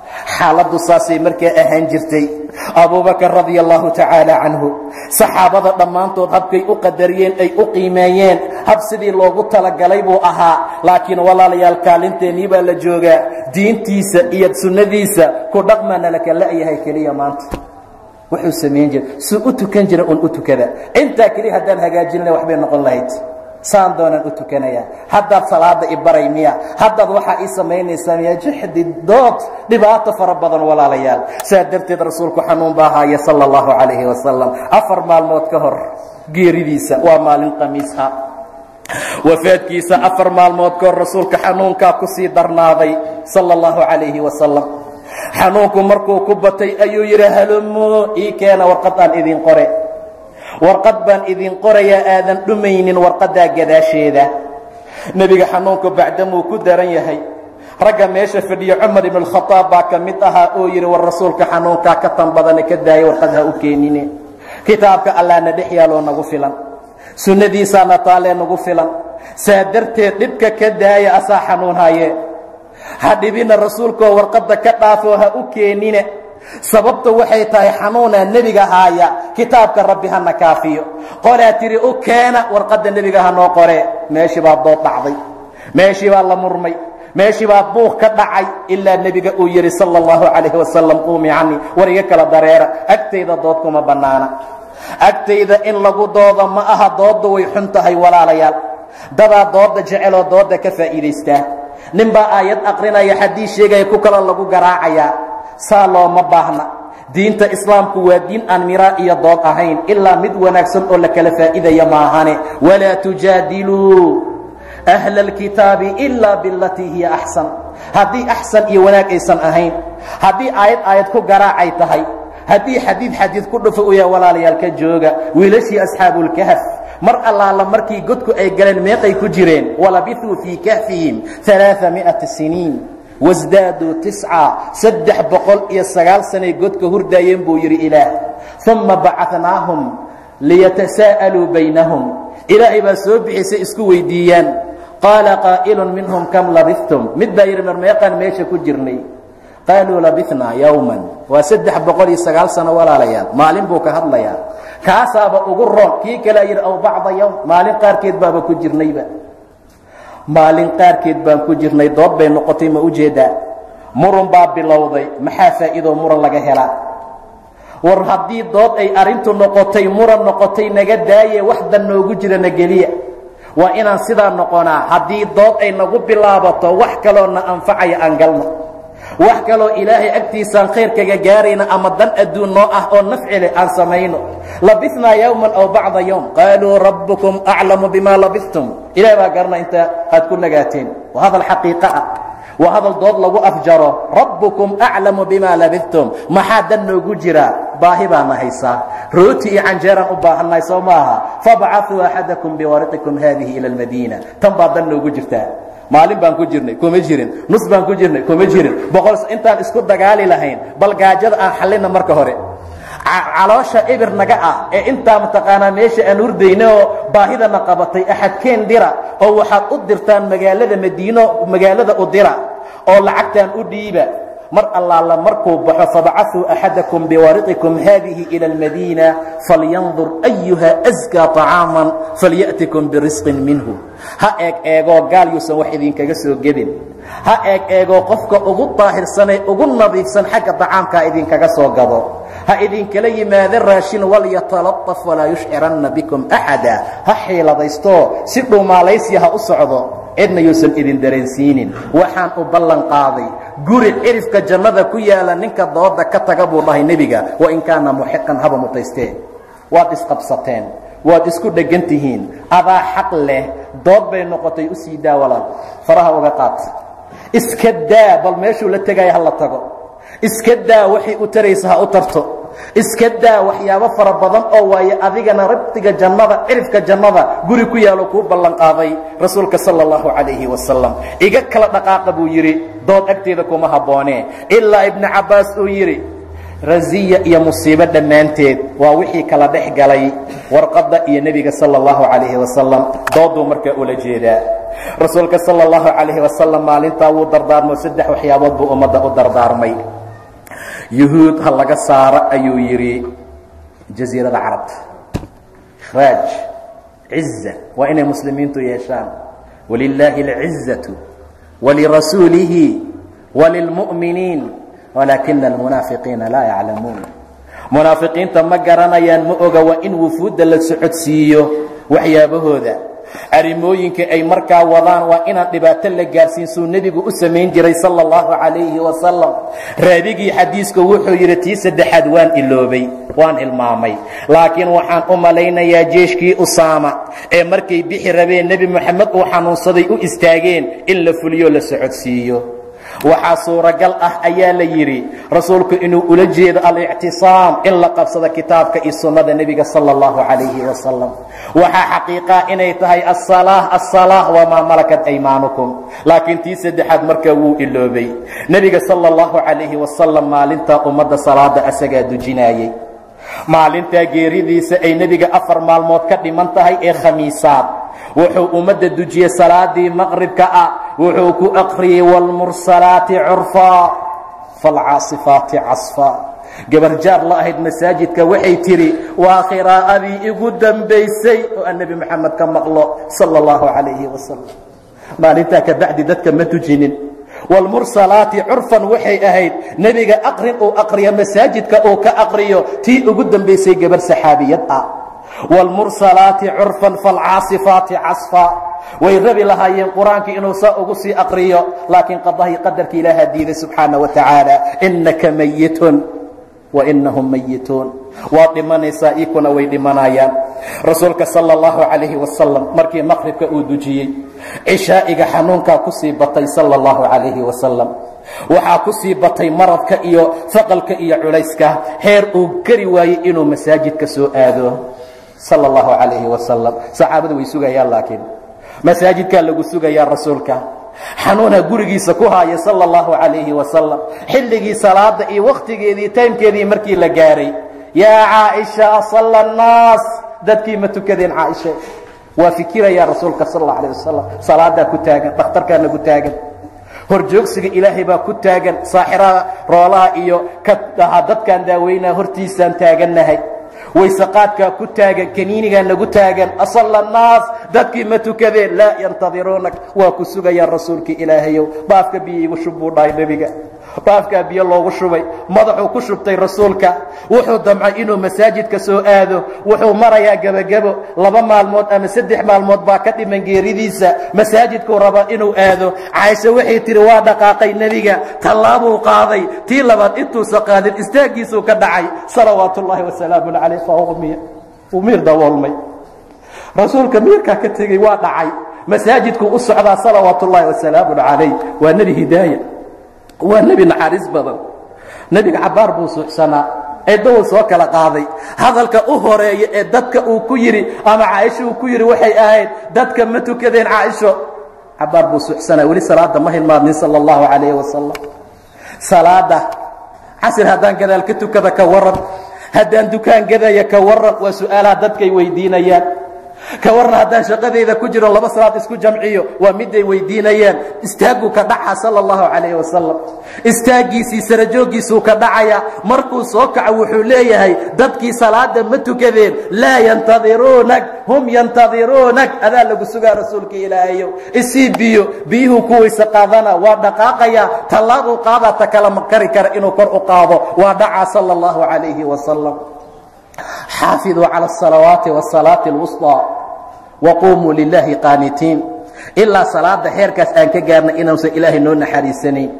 Xaaladdu saasay markaa ahaan jirtay. Abubakar radia allahu tacaala canhu, saxaabada dhammaantood habkay u qadariyeen ay u qiimeeyeen, hab sidii loogu talagalay buu ahaa. Laakiin walaalayaal, kaalinteennii baa la joogaa. Diintiisa iyo sunnadiisa ku dhaqmana laka la'yahay. Keliya maanta wuxuu samayn jiray, suu u tukan jira un u tukada, intaa keliya haddaan hagaajinla waxbay noqon lahayd. Saan doonaan u tukanayaa, haddaad salaada i baray miya, haddaad waxaa ii samaynaysaa miya? Jixdi, dood, dhibaato fara badan, walaalayaal. Saa darteed rasuulku xanuun baa haaya sala allahu calayhi wasalam. 4 maalmood ka hor geeridiisa, waa maalin khamiis ah wafaadkiisa, 4 maalmood ka hor rasuulka xanuunkaa ku sii darnaaday sala allahu calayhi wasalam. Xanuunku markuu ku batay ayuu yidhi: "Halumo, ii keena warqad aan idin qore, warqad baan idin qorayaa aadan dhumaynin warqaddaa gadaasheeda." Nebiga xanuunku bacdamuu ku daran yahay, ragga meesha fadhiya Cumar ibn alkhadaab baa ka mid ahaa oo yidhi: "War rasuulka xanuunkaa ka tan badane, ka daaya, warqad ha u keenine. Kitaabka allaana dhex yaaloo nagu filan, sunnadiisaana taalee nagu filan. Saa darteed dhibka ka daaya, asaa xanuun haye, ha dhibina rasuulkoo warqadda ka dhaafoo ha u keenine." Sababta waxay tahay xanuunaa nebiga haaya, kitaabka rabbi hana kaafiyo. Qolaa tiri: "U keena warqadda, nebiga ha noo qoree." Meeshii baa dood dhacday, meeshii baa la murmay, meeshii baa buuq ka dhacay, ilaa nebiga uu yidhi sala allahu calayhi wasalam: "Quumii canii, war iga kala dareera, agtayda dood kuma bannaana, agtayda in lagu doodo ma aha." Dooddu way xun tahay, walaalayaal. Dadaa dooda jeceloo dooda ka faa'iidaystaa. Nin baa aayad aqrinaya, xadiis sheegaya, ku kaloo lagu garaacayaa. Saa looma baahna. Diinta islaamku waa diin aan miraa iyo dood ahayn, ilaa mid wanaagsan oo la kala faa'iidaya maahane. Walaa tujaadiluu ahla alkitaabi ilaa bilatii hiya axsan. Haddii axsan iyo wanaag aysan ahayn, haddii aayad aayad ku garaacay tahay, haddii xadiid xadiid ku dhufo u yahay, walaalayaal, ka jooga. Wiilashii asxaabulkahf mar allaala markii godku ay galeen, meeqay ku jireen? Walabithuu fii kahfihim alaaami'ati siniin wasdaaduu tisca, 309 sanay godka hurdaayeen buu yidhi Ilaah. Uma bacanaahum liyatasaa'aluu baynahum, Ilaahay baa soo bixisay isku weydiiyaan. Qaala qaa'ilun minhum: "Kam labithtum?" Mid baa yidhi: "Mar meeqaan meesha ku jirnay?" Qaaluu: "Labithnaa yowman." Waa 309 sano, walaalayaal, maalin buu ka hadlayaa, kaasaaba ugu roon. Kii kalea yidhi: "Aw bacda yowm, maalin qaarkeed baaba ku jirnayba, maalin qaarkeed baan ku jirnay." Dood bay noqotay, ma ujeedaa? Murun baa bilowday. Maxaa faa'iidoo muran laga helaa? War haddii dood ay arrintu noqotay, muran noqotay, naga daaye, wax dan noogu jira na geliya. Waa inaan sidaa noqonaa. Haddii dood ay nagu bilaabato, wax kaloo na anfacaya aan galno, wax kaloo Ilaahay agtiisaan khayr kaga gaarayna ama dan adduun noo ah oo nafci leh aan samayno. Labithnaa yowman aw bacda yowm. Qaaluu: "Rabbukum aclamu bima labithtum." Ilahay baa garana inta aad ku nagaateen. Waa hadal xaqiiqo ah, waa hadal dood lagu afjaro. "Rabbukum aclamu bima labithtum." Maxaa dan noogu jira? Baahi baana haysaa, rooti iyo canjeeraan u baahannahay, soo maaha? "Fabcaثuu axadakum biwariqikum hadihi ila almadiina." Tan baa dan noogu jirtaa. Maalin baan ku jirnay, kuma jirin. Nus baan ku jirnay, kuma jirin. 100 intaan isku dagaali lahayn, bal gaajada aan xallina marka hore. Caloosha ibir naga ah ee intaa mataqaanaa meesha aan hurdayna oo baahidana qabatay, axadkeen dira oo waxaad u dirtaan magaalada Madiino, magaalada u dira oo lacagtaan u dhiiba. Mar allaala markuu baxo, fabacasuu axadakum biwariqikum haadihi ila almadiina falyandur ayuha askaa طacaaman falya'tikum birisqin minhu. Ha eeg eegoo gaal yuusan wax idinkaga soo gedin, ha eeg eegoo qofka ugu daahirsanee ugu nadiifsan xagga dacaamkaa idinkaga soo gado, ha idinkala yimaado raashin. Walyatalaطaf walaa yushciranna bikum axada. Ha xiiladaysto, si dhuumaalaysi ha u socdo, cidna yuusan idin dareensiinin. Waxaan u ballan qaaday guri cirifka jannada ku yaala ninka dooda ka taga, buu dhahay nebiga, wain kaana muxiqan, haba mutaysteen. Waad isqabsateen, waad isku dheggan tihiin, adaa xaq leh, dood bay noqotay. U sii daa walaal, faraha uga qaat, iska daa. Bal meeshuu la tegaya ha la tago, iska daa. Waxay u taraysa ha u tarto, iska daa. Waxyaabo fara badan oo waaye adigana rabtiga jannada, cirifka jannada guri ku yaalo kuu ballan qaaday rasuulka sala allahu calayhi wasalam. Iga kala dhaqaaqa, buu yidhi, dood agteeda kuma habboonee. Ilaa Ibnu Cabbaas uu yidhi rasiya iyo musiibo dhammaanteed waa wixii kala dhex galay warqadda iyo nebiga sala allahu calayhi wasalam. Dooduu markaa ula jeedaa. Rasuulka sala allahu calayhi wasalam maalintaa wuu dardaarmo, saddex waxyaabood buu ummadda u dardaarmay. Yuhuud ha laga saaro, ayuu yidhi, jasiirada Carabta. Ikhraaj ciza waa inay muslimiintu yeeshaan. Walilaahi alcizatu walirasuulihi walilmu'miniin walaakina almunaafiqiina laa yaclamuun. Munaafiqiinta ma garanayaan, ma oga. Waa in wufuudda la socodsiiyo, waxyaabahooda, arrimooyinka ay markaa wadaan waa inaan dhibaato la gaarsiin, suu nebigu u samayn jiray sala allahu calayhi wasalam. Raabigii xadiisku wuxuu yidhi, tii saddexaad waan iloobay, waan hilmaamay, laakiin waxaan u malaynayaa jeeshkii Usaama ee markay bixi rabeen Nebi Moxamed uu xanuunsaday u istaageen in la fuliyo, la socodsiiyo. Waxaa suuragal ah, ayaa la yidhi, rasuulku inuu ula jeedo alictisaam, in la qabsado kitaabka iyo sunnada nebiga sala allahu calayhi wasalam. Waxaa xaqiiqaa inay tahay asalaah, asalaah wamaa malakat aymaanukum. Laakiin tii saddexaad markaa wuu iloobay. Nebiga sala allahu calayhi wasalam maalintaa ummadda salaada asagaa dujinaayey. Maalintaa geeridiisa ay nebiga 4 maalmood ka dhiman tahay ee khamiisaad, wuxuu ummadda dujiyey salaadii maqribka ah. Wuxuu ku aqriyey wاlmursalaati curfaa falcaasifaati casfaa. Gabar jaar la ahayd masaajidka waxay tidhi, waa qiraa'adii igu dambaysay oo aan Nebi Moxamed ka maqlo sala allahu calayhi wasalam. Maalintaa kabacdi dadka ma tujinin. Wاlmursalaati curfan waxay ahayd nebiga aqrin uu aqriyo masaajidka uu ka aqriyo tii ugu dambaysay gabar saxaabiyad ah. Wاlmursalaati curfan falcaasifaati casfa, way rabi lahaayeen qur-aankii inuu saa ugu sii aqriyo, laakiin qadahii qadarka Ilaaha diiday subxaana wa tacaala. Inaka mayitun wainahum mayituun, waad dhimanaysaa, iikuna way dhimanayaan. Rasuulka sala allahu calayhi wasalam markii maqribka uu dujiyey, cishaa'iga xanuunkaa ku sii batay sala allahu calayhi wasalam. Waxaa ku sii batay maradka iyo faqalka iyo culayska, heer uu gari waayey inuu masaajidka soo aado sala allahu calayhi wasalam. Saxaabadu way sugayaan, laakiin masaajidkaa lagu sugayaa. Rasuulka xanuunha gurigiisa ku haaya sala allahu calayhi wasalam. Xilligii salaada iyo wakhtigeedii, taymkeedii markii la gaaray, yaa Caaisha, asalla annaas? Dadkii ma tukadeen, Caaisha? Waa fikirayaa rasuulka sal alla alayh wasalam. Salaadaa ku taagan, dhakhtarkaana ku taagan, horjoogsiga Ilaahay baa ku taagan, saaxiraha roolaha iyo ka dhahaa dadkaan daaweynaa hortiisaan taagannahay, waysaqaadkaa ku taagan, kaniinigaa nagu taagan. Asalla annaas? Dadkii ma tukadeen? Laa yantadiruunak, waa ku sugayaan rasuulkii Ilaahayow. Baafka biyo igu shub, buu dhahay nebiga. Baafkaa biyo loogu shubay, madaxuu ku shubtay rasuulka. Wuxuu damcay inuu masaajidka soo aado. Wuxuu marayaa gebagebo, 2 maalmood ama 3 maalmood baa ka dhiman geeridiisa. Masaajidkuu rabaa inuu aado. Caaisha waxay tihi, waa dhaqaaqay nebiga, tallaabuu qaaday, tii labaad intuusa qaadin istaaggiisuu ka dhacay, salawaatu ullaahi wasalaamun calayh. Fauqmiya, uu miir daboolmay rasuulka, miirkaa ka tegey, waa dhacay. Masaajidkuu u socdaa salawaatu ullaahi wasalaamun calayh. Waa nebi hidaaya, waa nebi naxariis badan. Nebiga cabbaar buu suuxsanaa, eeddahuu soo kala qaaday. Hadalka u horeeya ee dadka uu ku yidhi ama Caaisho uu ku yidhi waxay ahayd, dadka ma tukadeen, Caaisho? Cabaar buu suxsanaa, weli salaada ma hilmaadmin sala allahu calayhi wasalam. Salaada casir haddaan gadaal ka tukada ka waran, haddaan dukaan gadaya ka waran, waa su-aalaha dadkay weydiinayaan. Ka waran haddaan shaqadayda ku jiro laba salaad isku jamciyo, waa miday weydiinayaan. Istaagguu ka dhaca sala allahu calayhi wasalam, istaaggiisii sarajooggiisuu ka dhacaya. Markuu soo kaco wuxuu leeyahay dadkii salaada ma tukadeen? Laa yantadiruunak, hum yantadiruunak, adaa lagu sugaa rasuulka ilaahayow, isii biyo. Biyuhuu ku weyse qaadana, waa dhaqaaqaya, tallaabuu qaadaa, ta kala ma kari kara inuu kor u qaado, waa dhacaa sala allahu calayhi wasalam. Xaafiduu cala asalawaati wasalaati alwusطى waquumuu lilaahi qaanitiin. Ilaa salaada heerkaas aan ka gaarnay inuusan ilaahay noo naxariisanayn,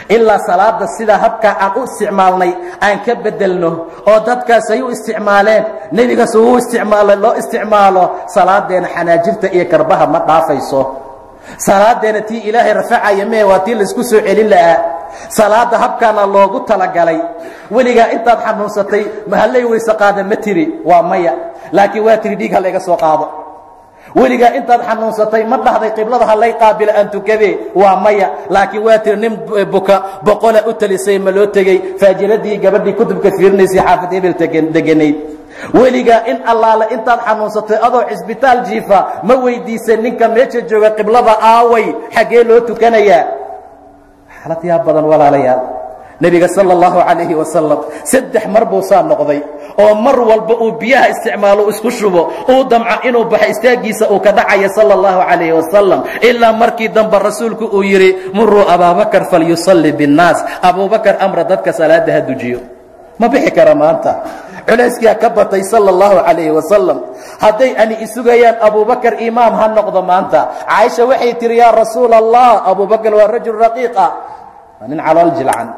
ilaa salaada sidaa habkaa aan u isticmaalnay aan ka bedelno oo dadkaas ay u isticmaaleen, nebigaas uu isticmaalay loo isticmaalo, salaadeena xanaajirta iyo karbaha ma dhaafayso. Salaadeena tii ilaahay rafacaya mee, waa tii laisku soo celin lahaa. Salaada habkaana loogu talagalay. Weligaa intaad xanuunsatay mahallay weyse qaada ma tiri? Waa maya. Laakiin waa tiri dhiig ha layga soo qaado. Weligaa intaad xanuunsatay ma dhahday qiblada ha lay qaabila aan tukadee? Waa maya. Laakiin waa tiri nin buka boqola u talisay ma loo tegey, faajiradii gabadhii kutubka fiirinaysay xaafid hebel deganayd. Weligaa in allaale intaad xanuunsatay adoo cisbitaal jiifa ma weydiisan ninka meesha jooga qiblada aaway, xaggee loo tukanayaa? Xaalad yaa badan walaalayaal. Nebiga sala allahu calayhi wasalam 3 mar buu saa noqday, oo mar walba uu biyaha isticmaalo, isku shubo, uu damco inuu baxo, istaaggiisa uu ka dhacaya sala allahu calayhi wasalam, ilaa markii dambe rasuulku uu yidhi muruu abaabakar falyusalli binnaas, abuubakar amra dadka salaada ha dujiyo, ma bixi kara maanta, culayskaa ka batay sala allahu calayhi wasalam. Hadday ani isugayaan abuubakar imaam ha noqdo maanta. Caaisha waxay tihi yaa rasuula allah, abuubakar waa rajul raqiiq ah, waa nin calool jilcan,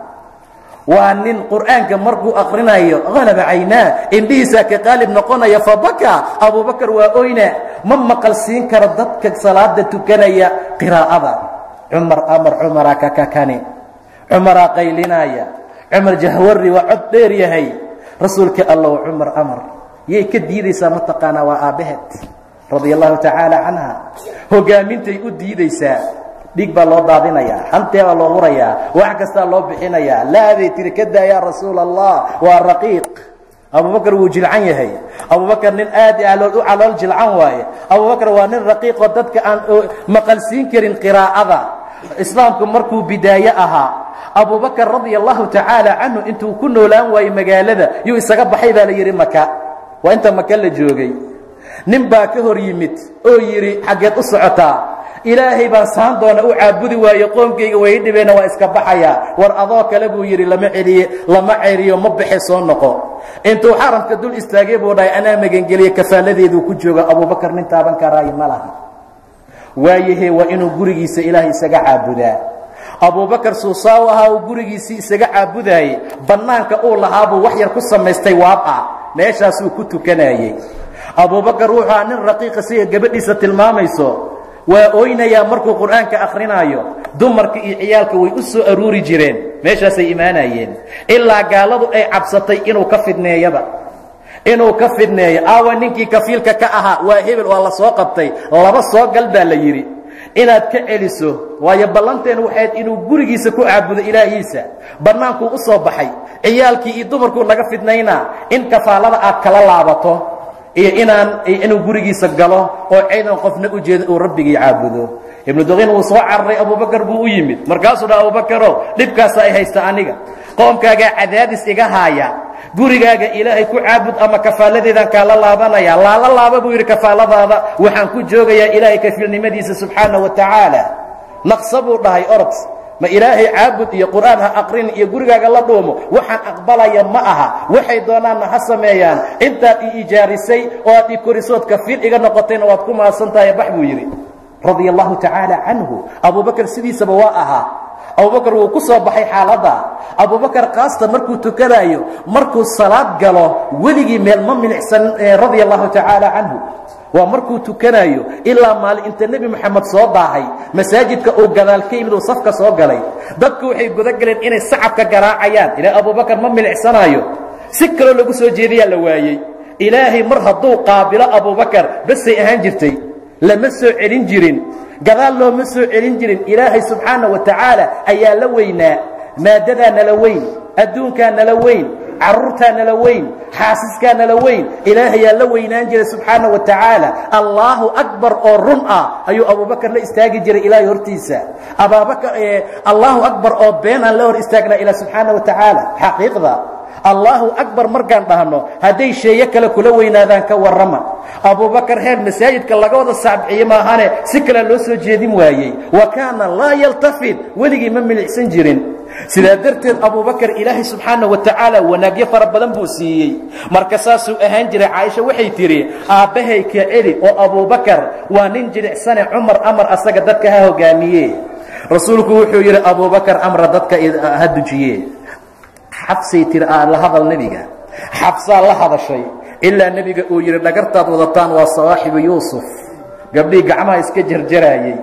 waa nin qur'aanka markuu aqrinayo halaba caynaa, indhihiisaa ka qaalib noqonaya, fabaka abuubakar waa oyna, ma maqal siin karo dadka salaada tukanaya qiraa'ada. Cumar amar, cumaraa kakakani, cumaraa qaylinaya, cumar jahwari waa cod dheer yahay. Rasuulka allow cumar amar, yay ka diidaysaa mataqaanaa? Waa aabbaheed radia allahu tacaala canha, hogaamintay u diidaysaa. Dhiig baa loo daadinayaa, hantee baa loo hurayaa, wax kastaa loo bixinayaa. Laabay tiri ka daa yaa rasuula allah, waa raqiiq abubakar, wuu jilcan yahay. Abubakar nin aad u calool jilcan waaye. Abubakar waa nin raqiiqoo dadka aan maqalsiin karin qiraa'ada. Islaamku markuu bidaaye ahaa, abubakar radia allahu tacaala canhu intuu ku noolaan waayey magaalada yuu isaga baxay baa la yidhi. Maka waa inta maka la joogay, nin baa ka hor yimid oo yidhi xaggeed u socotaa? Ilaahay baan saan doona u caabudi waaye, qoomkayga way dhibeena, waa iska baxayaa. War adoo kale buu yidhi lama celiye, lama ceriyo, ma baxe, soo noqo. Intuu xaramka dul istaagay buu dhahay anaa magangeliye, kafaaladeeduu ku jooga abubakar, nin taaban karaayo ma laha. Waayahe waa inuu gurigiisa ilaahay isaga caabudaa. Abubakar suusaaw ahaa uu gurigiisii isaga caabudaayey, bannaanka uu lahaabuu wax yar ku samaystay waab ah, meeshaasuu ku tukanayey. Abubakar wuxuu ahaa nin raqiiqa, siga gabadhiisa tilmaamayso, waa oynayaa markuu qur'aanka akrinaayo. Dumarka iyo ciyaalka way u soo aruuri jireen, meeshaasay imaanayeen, ilaa gaaladu ay cabsatay inuu ka fidneeyaba, inuu ka fidneeyo. Aawa ninkii kafiilka ka ahaa? Waa hebel, waa la soo qabtay, laba soo gal baa la yidhi inaad ka celiso, waayo ballanteen waxayd inuu gurigiisa ku caabudo ilaahiisa, bannaankuu u soo baxay, ciyaalkii iyo dumarkuu naga fidnaynaa, in kafaalada aad kala laabato iyo inaan inuu gurigiisa galo oo ciidan qofna u jeeda uu rabbigii caabudo. Ibnu duqiin wuu soo cararay, abubakar buu u yimid, markaasuu dha abubakarow dhibkaasa ay haysta aniga, qoomkaagaa cadaadis iga haaya, gurigaaga ilaahay ku caabud ama kafaaladeedaan kaala laabanaya. Laala laaba buu yidhi kafaaladaada, waxaan ku joogayaa ilaahay kafiilnimadiisa subxaana wa tacaala. Naqsa buu dhahay orod, ma ilaahay caabud iyo qur'aan ha aqrin iyo gurigaaga la dhuumo, waxaan aqbalaya ma aha, waxay doonaanna ha sameeyaan, intaad i ijaarisay oo aad i korisood kafiil iga noqotayna waad ku mahadsan tahay, bax buu yidhi radia allahu tacaala canhu. Abubakar sidiisaba waa ahaa, abubakar wuu ku soo baxay xaaladda. Abubakar kaasta markuu tukanaayo, markuu salaad galo, weligii meel ma milicsan radia allahu tacaala canhu, waa markuu tukanaayo. Ilaa maalin inta nebi moxamed soo daahay masaajidka uu gadaal ka yimid uu safka soo galay, dadku waxay guda galeen inay sacabka garaacayaan, ilaa abubakar ma milicsanaayo, si kaloo lagu soo jeediyaa la waayey. Ilaahay mar hadduu qaabilo abubakar basay ahaan jirtay, lama soo celin jirin. Gadaal looma soo celin jirin. Ilaahay subxaana wa tacaala ayaa la weynaa. Maadadaa nala weyn, adduunkaa nala weyn, carruurtaa nala weyn, xaasiskaa nala weyn, ilaahayaa la weynaan jiray subxaana wa tacaala. Allaahu akbar oo run ah ayuu Abubakar la istaagi jiray ilaahay hortiisa. Abaabakar Allahu akbar oo been aan la hor istaagnaa ilaa subxaana wa tacaala. Xaqiiqda Allahu akbar markaan dhahno, hadday sheeye kale kula weynaadaan, ka warrama. Abubakar heer masaajidka laga wada saabciye maahane si kale loo soo jeedin waayey. Wa kaana laa yaltafid, weligii ma milicsan jirin. Sidaa darteed Abubakar Ilaahay subxaana wa tacaala wanaagyo fara badan buu siiyey. Marka saasuu ahaan jiray. Caaisha waxay tidhi, aabbahay ka celi oo Abubakar waa nin jilicsane, Cumar amar asaga dadka ha hogaamiye. Rasuulku wuxuu yidhi, Abubakar amra dadka ha dujiye. Xabsay tiri, la hadal nebiga. Xabsaa la hadashay ilaa nebiga uu yidhi, dhagartaad wadataan waa sawaaxibu Yuusuf, gabdhihii gacmaha iska jarjaraayey,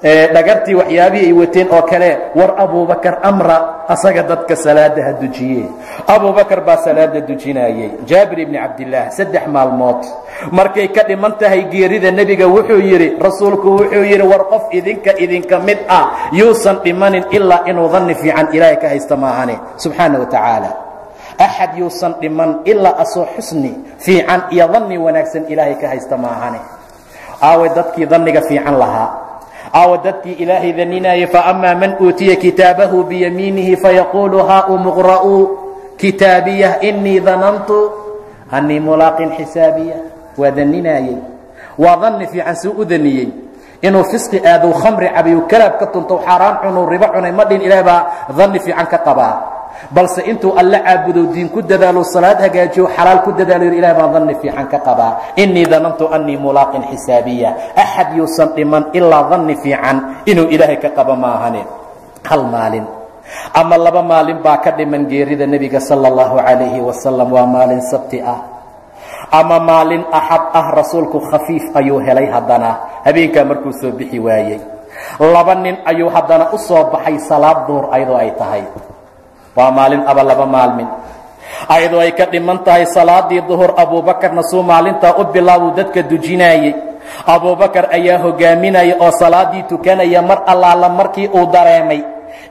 dhagartii waxyaabihii ay wateen oo kale. War Abubakar amra asaga dadka salaada ha dujiye. Abubakar baa salaada dujinaayey. Jaabir ibni Cabdillaah, 3 maalmood markay ka dhiman tahay geerida nebiga, wuxuu yidhi, rasuulku wuxuu yidhi, war qof idinka mid ah yuusan dhimanin ilaa inuu danni fiican Ilaahay ka haysta maahane subxaana wa tacaala. Axad yuusan dhiman ilaa asoo xusni fiican iyo danni wanaagsan Ilaahay ka haysta maahane. Aaway dadkii danniga fiican lahaa? Aawa dadkii Ilaahay daninayay? Faama man uutiya kitaabahu biyamiinihi fayaquulu haa umuqra'uu kitaabiyah inii danantu anii mulaaqin xisaabiya. Waa daninaayey, waa danni fiican. Suu u daniyey inuu fisqi aadou, khamri cabayu, kalaab ka tuntow, xaaraan cunuu, ribo cunay ma dhin. Ilaah baa danni fiican ka qabaa, balse intuu alla caabudo, diin ku dadaalo, salaad hagaajiyo, xalaal ku dadaalo, yidhi, ilah baa danni fiican ka qabaa, inii danantu anii mulaaqin xisaabiya. Axad yuusan dhiman ilaa danni fiican inuu Ilaahay ka qabo maahane. Hal maalin ama 2 maalin baa ka dhiman geerida nebiga sala allahu calayhi wasalam. Waa maalin sabti ah ama maalin axad ah. Rasuulku khafiif ayuu helay haddana. Habeenkaa markuu soo bixi waayey, 2 nin ayuu haddana u soo baxay salaad duhur ayadoo ay tahay. Waa maalin aba 2 maalmin ayadoo ay ka dhiman tahay salaadii duhur. Abuubakarna suu maalintaa u bilaabuu dadka dujinaayey. Abuubakar ayaa hogaaminaya oo salaadii tukanaya. Mar allaala markii uu dareemay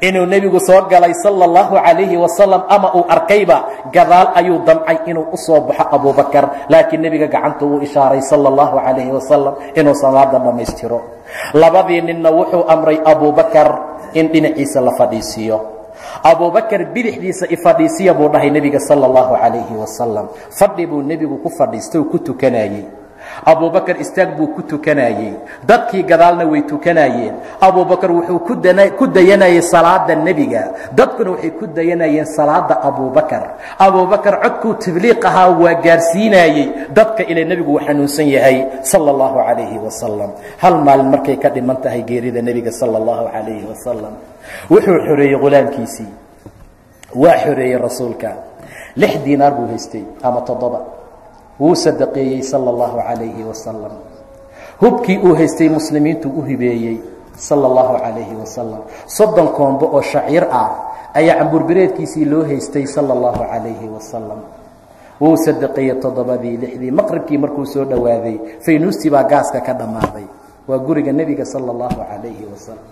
inuu nebigu soo galay sala allahu calayhi wasalam ama uu arkayba, gadaal ayuu damcay inuu u soo baxo Abuubakar, laakiin nebiga gacanta uu ishaaray sala allahu calayhi wasalam inuu salaada dhammaystiro. Labadii ninna wuxuu amray Abuubakar in dhinaciisa la fadhiisiiyo. Abubakar bidixdiisa ifadhiisiya buu dhahay nebiga sala allahu calayhi wasalam. Fadhi buu nebigu ku fadhiistay oo ku tukanayey. Abubakar istaag buu ku tukanayey, dadkii gadaalna way tukanayeen. Abubakar wuxuu ku dayanayay salaada nebiga, dadkuna waxay ku dayanayeen salaada Abubakar. Abubakar codkuu tabliiq ahaa waa gaarsiinayey dadka, ilay nebigu uu xanuunsan yahay sala allahu calayhi wasalam. Hal maalin markay ka dhiman tahay geerida nebiga sala allahu calayhi wasalam, wuxuu xoreeyey ghulaamkiisii. Waa xoreeyey rasuulka. 6 diinaar buu haystay ama 7, wuu sadaqeeyey sala allahu calayhi wasalam. Hubkii uu haystay muslimiintu u hibeeyey sala allahu calayhi wasalam. 30 koombo oo shaciir ah ayaa cambuurbireedkiisii loo haystay sala allahu calayhi wasalam, wuu sadaqeeyey. 7dii, 6dii maqribkii markuu soo dhowaaday, faynuustii baa gaaska ka dhammaaday. Waa guriga nebiga sala allahu calayhi wasalam,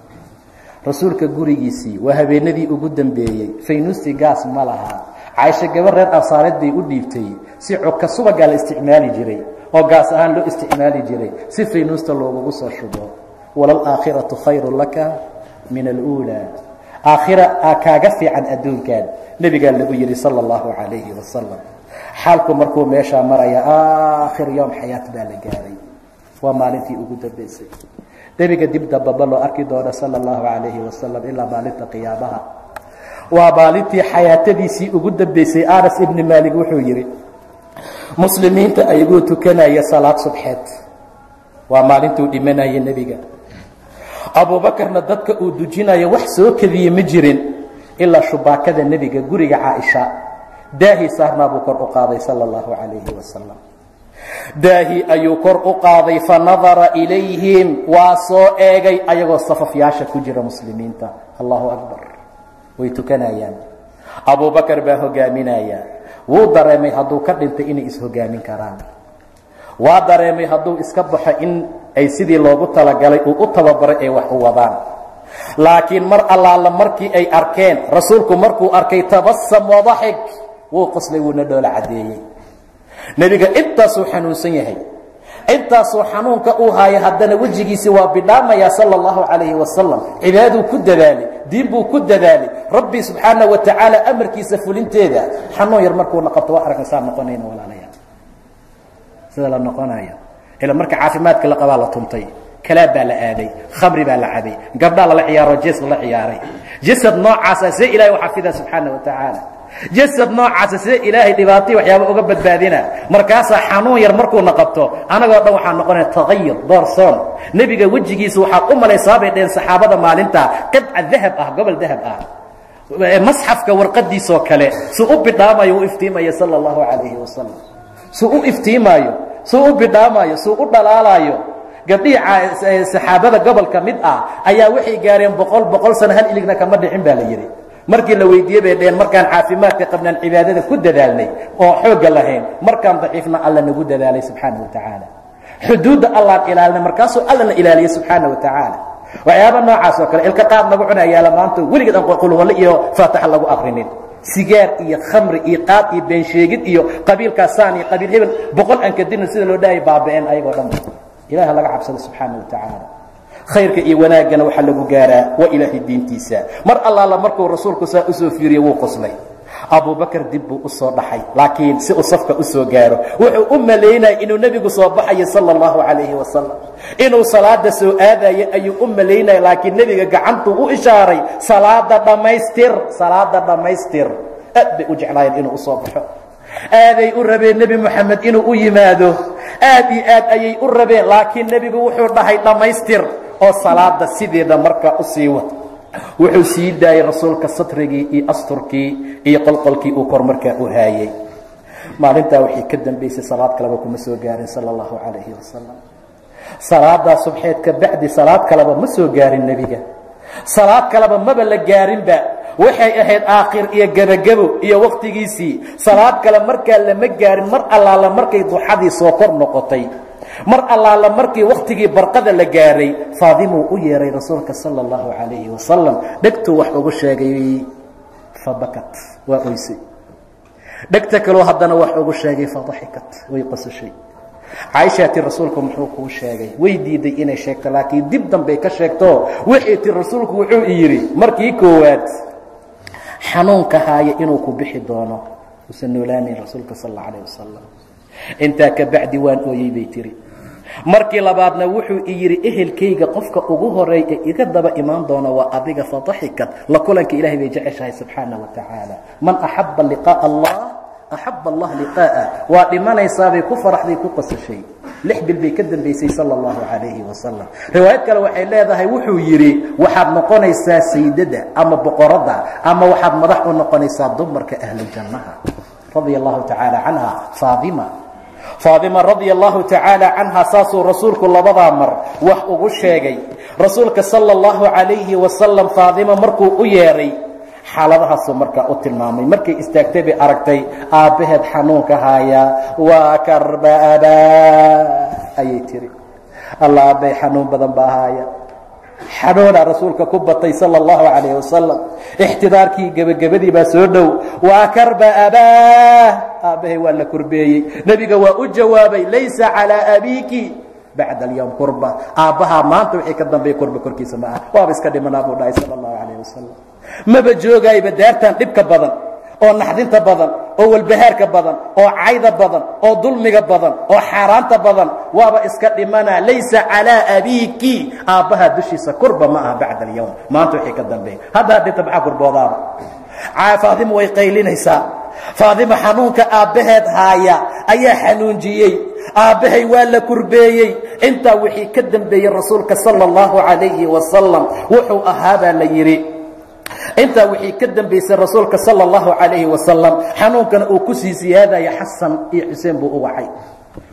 rasuulka gurigiisii, waa habeenadii ugu dambeeyey. Faynuustii gaas ma laha. Caaisha gabar reer Ansaareed bay u dhiibtay si coka subagaa la isticmaali jiray oo gaas ahaan loo isticmaali jiray, si faynuusta loogugu soo shubo. Walalaakhiratu khayru laka min aluulaa, aakhira aa kaaga fiican adduunkan, nebigaa lagu yidhi sala allahu calayhi wasalam. Xaalku markuu meeshaa maraya, aakhir yowm xayaat baa la gaaray. Waa maalintii ugu dambaysay nebiga dib dambaba loo arki doono sala allahu calayhi wasalam ilaa maalinta qiyaamaha. Waa maalintii xayaatadiisii ugu dambaysay. Anas ibni Maalik wuxuu yidhi, muslimiinta ayagoo tukanaya salaad subxeed, waa maalintuu dhimanaya nebiga, Abuubakarna dadka uu dujinayo, wax soo kadiye ma jirin ilaa shubaakada nebiga guriga Caaisha daahii saarnaa buu kor u qaaday sala allahu calayhi wasalam. Daahi ayuu kor u qaaday. Fa nadara ilayhim, waa soo eegay ayagoo safafyaasha ku jira muslimiinta. Allahu akbar, way tukanayaan, Abubakar baa hogaaminaya. Wuu dareemay hadduu ka dhintay inay ishogaamin karaan. Waa dareemay hadduu iska baxo in Ay sidii loogu talagalay uu u tababaray ay wax u wadaan. Laakiin mar allaala markii ay arkeen rasuulku, markuu arkay, tabassam wadaxik, wuu qoslay, wuuna dhoola caddeeyey. Nebiga intaasuu xanuunsan yahay, intaasuu xanuunka uu haayo, haddana wejigiisi waa bidhaamayaa sala allahu calayhi wasalam. Cibaaduu ku dadaalay, diin buu ku dadaalay, Rabbi subxaana wa tacaala amarkiisa fulinteeda. Xanuun yar markuuna qabto, wax aragna saa noqonayna, walaalayaal, sida la noqonayo. Ila marka caafimaadka la qabaa la tuntay, kalaab baa la aaday, khamri baa la cabay, gabdhaa lala ciyaaro, jees lala ciyaaray. Jasad noocaasa see Ilahay u xafida subxaana wa tacaala? Jasad noocaasa see Ilaahay dhibaatay waxyaaba uga badbaadina? Markaasaa xanuun yar markuuna qabto, anagoo dhan waxaa noqonaya tagayur, doorsoon. Nebiga wejigiisa waxaad u malaysaa, bay dheheen saxaabada maalinta, qidca dahab ah, gobol dahab ah, masxafka warqadiisoo kale, suu u bidhaamayo, u iftiimaya sala allahu calayhi wasalam, suu u iftiimaayo, suu u bidhaamaayo, suu u dhalaalaayo. Gabdhihii saxaabada gobolka mid ah ayaa waxay gaareen 100 sano, hal iligna kama dhicin baa la yidhi. Markii la weydiiyey bay dheheen, markaan caafimaadka qabnaan cibaadada ku dadaalnay oo xoogga lahayn, markaan daciifna Alla nagu dadaalay subxaana wa tacaala. Xuduudda Allaan ilaalinay, markaasuu Allana ilaaliyey subxaana wa tacaala. Waxyaaba noocaas oo kale, ilka qaad nagu cunayaala maanta, weligeed aan qulwalle iyo faataxa lagu akrinin, sigaar iyo khamri iyo qaad iyo beensheegid iyo qabiilkaasaan iyo qabiil hebel 100 aan kadibna sida loo dhahaya baaba'een ayagoo dhan. Ilaha laga cabsado subxaana wa tacaala. Khayrka iyo wanaaggana waxaa lagu gaaraa waa Ilaahay diintiisa. Mar allaala markuu rasuulku saa usoo fiiriyey, wuu qoslay. Abubakar dib buu u soo dhaxay, laakiin si uu safka u soo gaaro. Wuxuu u malaynaya inuu nebigu soo baxayo sala allahu calayhi wasalam, inuu salaada soo aadayo ayuu u malaynaya. Laakiin nebiga gacantuu u ishaaray, salaada dhammaystir, salaada dhammaystir. Aad bay u jeclaayeen inuu usoo baxo, aaday u rabeen Nebi Moxamed inuu u yimaado, aad iyo aad ayay u rabeen. Laakiin nebigu wuxuu dhahay, dhammaystir oo salaada sideeda markaa u sii wad. Wuxuu sii daayey rasuulka satrigii iyo asturkii iyo qolqolkii uu kor markaa u haayey. Maalintaa waxay ka dambaysay salaad kaleba kuma soo gaarin sala allahu calayhi wasalam. Salaadaa subxeed ka bacdi salaad kaleba ma soo gaarin nebiga, salaad kaleba maba la gaarinba. Waxay ahayd aakhir iyo gebagebo iyo wakhtigiisii. Salaad kale markaa lama gaarin. Mar allaala markay duxadii soo kor noqotay, mar allaala markii wakhtigii barqada la gaaray, Faadimuu u yeeray rasuulka sala allahu calayhi wasalam. Dhegtuu wax ugu sheegay, fabakat, waa oysay. Dhegta kaloo haddana wax ugu sheegay, fadaxikat, way qosashay. Caaishaa ti, rasuulku muxuu kuu sheegay? Way diiday inay sheegto, laakiin dib dambay ka sheegto. Waxay ti, rasuulku wuxuu yidhi, markii koowaad xanuunka haaya inuu ku bixi doono, usan noolaanayn rasuulka sal alla alayh wasalam. Intaa ka bacdi waan ooyey, bay tiri. Markii labaadna wuxuu i yidhi, ehelkayga qofka ugu horeey ee iga daba imaan doona waa adiga. Fadaxikat. La kulanka Ilahay bay jeceshahay subxaana wa tacaala. Man axaba liqaa'a Allah axab allah liqaa'a. Waa dhimanaysaabay ku faraxday, ku qosashay. 6 bil bay ka dambaysay sala allahu calayhi wasalam. Riwaayad kale waxay leedahay, wuxuu yidhi, waxaad noqonaysaa saydada ama boqoradda ama waxaad madax u noqonaysaa dumarka ahlujannaha. Radia allahu tacaala canha Faadima. Faadima radia allahu tacaala canha, saasuu rasuulku labadaa mar wax ugu sheegay. Rasuulka sala allahu calayhi wasalam Faadima markuu u yeedhay, xaaladahaasuu markaa u tilmaamay. Markay istaagtay bay aragtay aabbaheed xanuunka haaya. Waa karba abaa, ayay tiri. Alla, aabbay xanuun badan baa haaya. Xanuunaa rasuulka ku batay sala allahu calayh wasalam. Ixtidaarkii gebagabadii baa soo dhow. Waa karba abaa, aabbahay waa la kurbeeyey. Nebiga waa u jawaabay, laysa calaa abiiki bacda alyawm kurba. Aabbahaa maanta wixii ka dambeeya kurba korkiisa ma aha, waaba iska dhimanaa, buu dhahay sala allahu calayh wasalam. Maba joogayba daartan dhibka badan oo naxdinta badan oo walbahaarka badan oo cayda badan oo dulmiga badan oo xaaraanta badan, waaba iska dhimanaa. Laysa calaa abiiki, aabbahaa dushiisa kurba ma aha, bacda alyawm, maanta wixii ka dambeeya. Haddaa dhinta maxaa kurboodaaba? Faadima way qaylinaysaa. Faadima xanuunka aabbaheed haaya ayaa xanuunjiyey. Aabbahay waa la kurbeeyey. Intaa wixii ka dambeeyey rasuulka sala allahu calayhi wasalam wuxuu ahaabaa la yidhi, intaa wixii ka dambaysay rasuulka sala allahu calayhi wasalam xanuunkana uu ku sii siyaadaya, Xasan iyo Xuseen buu u wacay.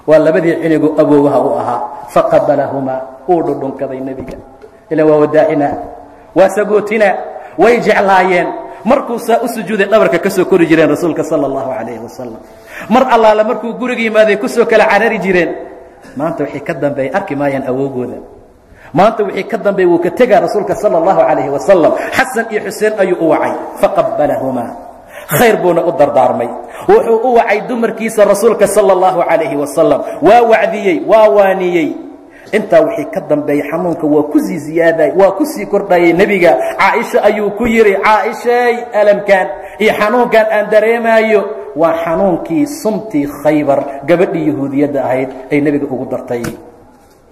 Waa labadii cinigu awoowaha u ahaa. Faqabalahumaa, uu dhudhunkaday nebiga. Ila waa wadaacina, waa sagootina, way jeclaayeen. Markuu saa u sujuuday, dhabarka ka soo kori jireen rasuulka sala allahu calayhi wasalam. Mar allaala markuu guriga yimaaday, kusoo kala carari jireen. Maanta wixii ka dambeeyay arki maayaan awowgooda. Maanta wixii ka dambeeyay wuu ka tegaa rasuulka sala allahu calayhi wasalam. Xasan iyo Xuseen ayuu u wacay, faqabbalahumaa, khayr buuna u dardaarmay. Wuxuu u wacay dumarkiisa rasuulka sala allahu calayhi wasalam, waa wacdiyey, waa waaniyey. Intaa wixii ka dambeeyey xanuunka waa ku sii ziyaaday, waa ku sii kordhayay nebiga. Caaisha ayuu ku yidhi, Caaishay, alamkan iyo xanuunkan aan dareemaayo waa xanuunkii suntii Khaybar gabadhii yahuudiyadda ahayd ay nebiga ugu dartay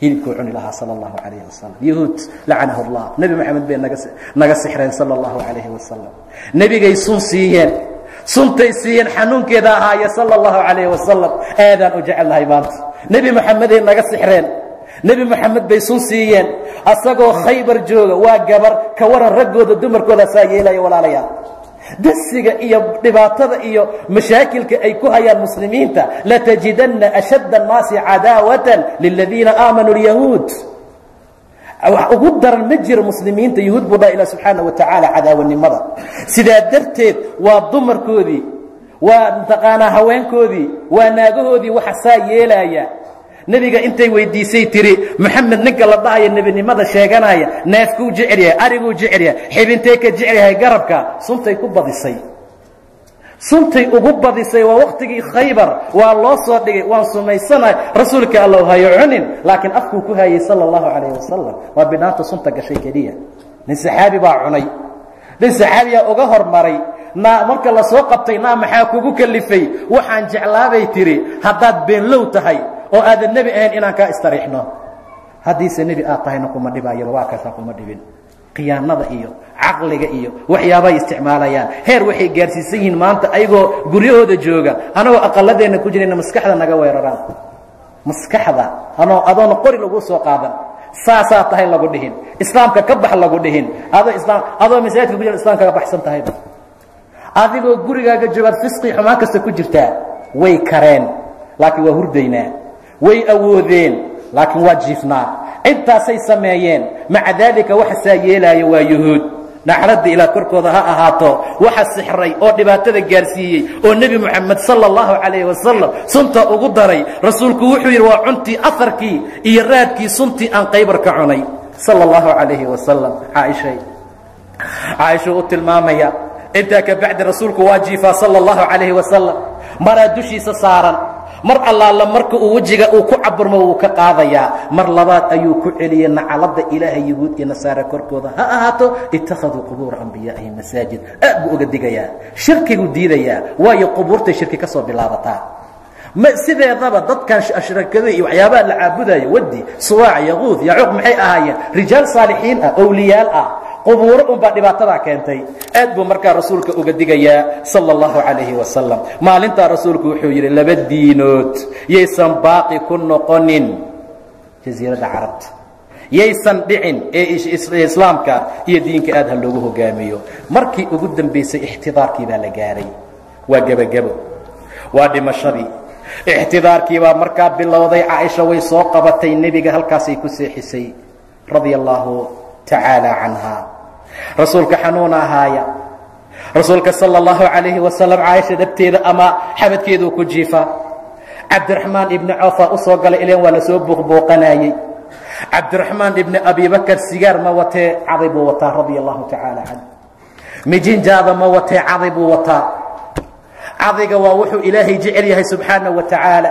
hilibkuu cuni lahaa sala allahu calayhi wasalam. Yahuud lacanahu Allah, Nebi Moxamed bay naga sixreen sala allahu calayhi wasalam. Nebigay sun siiyeen, suntay siiyeen xanuunkeeda ahaaya sala allahu calayhi wasalam. Aadaan u jecel lahay maanta Nebi Moxameday naga sixreen, Nebi Moxamed bay sun siiyeen asagoo Khaybar jooga. Waa gabar ka waran raggooda dumarkooda saa yeelaya. Walaalayaal, dasiga iyo dhibaatada iyo mashaakilka ay ku hayaan muslimiinta, latajidanna ashadda annaasi cadaawatan liladiina aamanuu alyahuud. Wax ugu daran ma jiro muslimiinta yahuud buu dhaha ilah subxaana wa tacaala cadaawanimada. Sidaa darteed waa dumarkoodii, waa mataqaanaa haweenkoodii, waa naagahoodii waxa saa yeelaya. Nebiga intay weydiisay tiri, Moxamed ninka la dhahayo nebinimada sheeganaya neefkuu jecel yahay, ariguu jecel yahay, xibintee ka jecel yahay? Garabka. Suntay ku badisay, suntay ugu badisay. Waa waqtigii Khaybar, waa loo soo dhigay. Waan sumaysanahay rasuulka Allow, hayo cunin, laakiin afkuu ku hayay sala allahu calayhi wasalam. Waa bidhaanta sunta gashay keliya. Nin saxaabi baa cunay, nin saxaabiyaa uga hormaray. Naa marka la soo qabtay, naa maxaa kugu kalifay? Waxaan jeclaabay tiri haddaad beenlow tahay oo aadan nebi ahayn inaan kaa istariixno, haddiise nebi aad tahayna kuma dhibayaba. Waa kaasaa, kuma dhibin. Khiyaanada iyo caqliga iyo waxyaabay isticmaalayaan heer waxay gaarsiisan yihiin maanta ayagoo guryahooda jooga, anagoo aqaladeenna ku jirayna maskaxda naga weeraraan. Maskaxda anoo adoona qori lagu soo qaadan, saasaa tahay lagu dhihin, islaamka ka bax lagu dhihin, adoo islaam, adoo masaajidka ku jira islamka ka baxsan tahayba, adigoo gurigaaga joogaad fisqi xumaan kasta ku jirtaa. Way kareen, laakiin waa hurdaynaa. Way awoodeen, laakiin waa jiifnaa. Intaasay sameeyeen, maca daalika waxa saa yeelaya waa yuhuud, naxradda ilaa korkooda ha ahaato. Waxa sixray oo dhibaatada gaarsiiyey oo Nebi Moxamed sala allahu calayhi wasalam sunta ugu daray, rasuulku wuxuu yidhi waa cuntii aharkii iyo raadkii suntii aan Qaybar ka cunay sala allahu calayhi wasalam. Caaishay, Caaishuu u tilmaamaya. Intaa ka bacdi rasuulku waa jiifaa sala allahu calayhi wasalam, maraa dushiisa saaran. Mar allaala marka uu wejiga uu ku caburmo wuu ka qaadayaa. Mar labaad ayuu ku celiyey, nacaladda Ilaahay yahuud iyo nasaare korkooda ha ahaato, ittakhaduu qubuura ambiyaa'ihim masaajid. Aad buu uga digayaa, shirkiguu diidayaa, waayo qubuurtay shirki ka soo bilaabataa. Ma sideedaba dadkan ashrakada iyo waxyaabaha la caabudayo, Wadi, Suwaac, Yaquud, Yacuuq, maxay ahaayeen? Rijaal saalixiin ah, owliyaal ah. Qubuuro unbaa dhibaatadaa keentay. Aad buu markaa rasuulka uga digayaa sala allahu calayhi wasalam. Maalintaa rasuulku wuxuu yidhi, laba diinood yaysan baaqi ku noqonin jasiiradda Carabta, yaysan dhicin ee islaamka iyo diinka aad ha loogu hogaamiyo. Markii ugu dambaysay ixtidaarkii baa la gaaray, waa gebagebo, waa dhimashadii. Ixtidaarkii baa markaa bilowday. Caaisha way soo qabatay nebiga, halkaasay ku seexisay radia allahu tacaala canha. Rasuulka xanuuna ahaaya, rasuulka sala allahu calayhi wasalam Caaisha dhabteeda ama xabadkeeduu ku jiifa. Cabdiraxmaan ibni Cawfaa u soo galay, ilan waa lasoo buuqbuuqanayey. Cabdiraxmaan ibni Abibakar sigaar ma watee, caday buu wataa radia allahu tacaala canh. Mijinjaada ma watee, caday buu wataa. Cadayga waa wuxuu Ilaahay jecel yahay subxaana wa tacaala.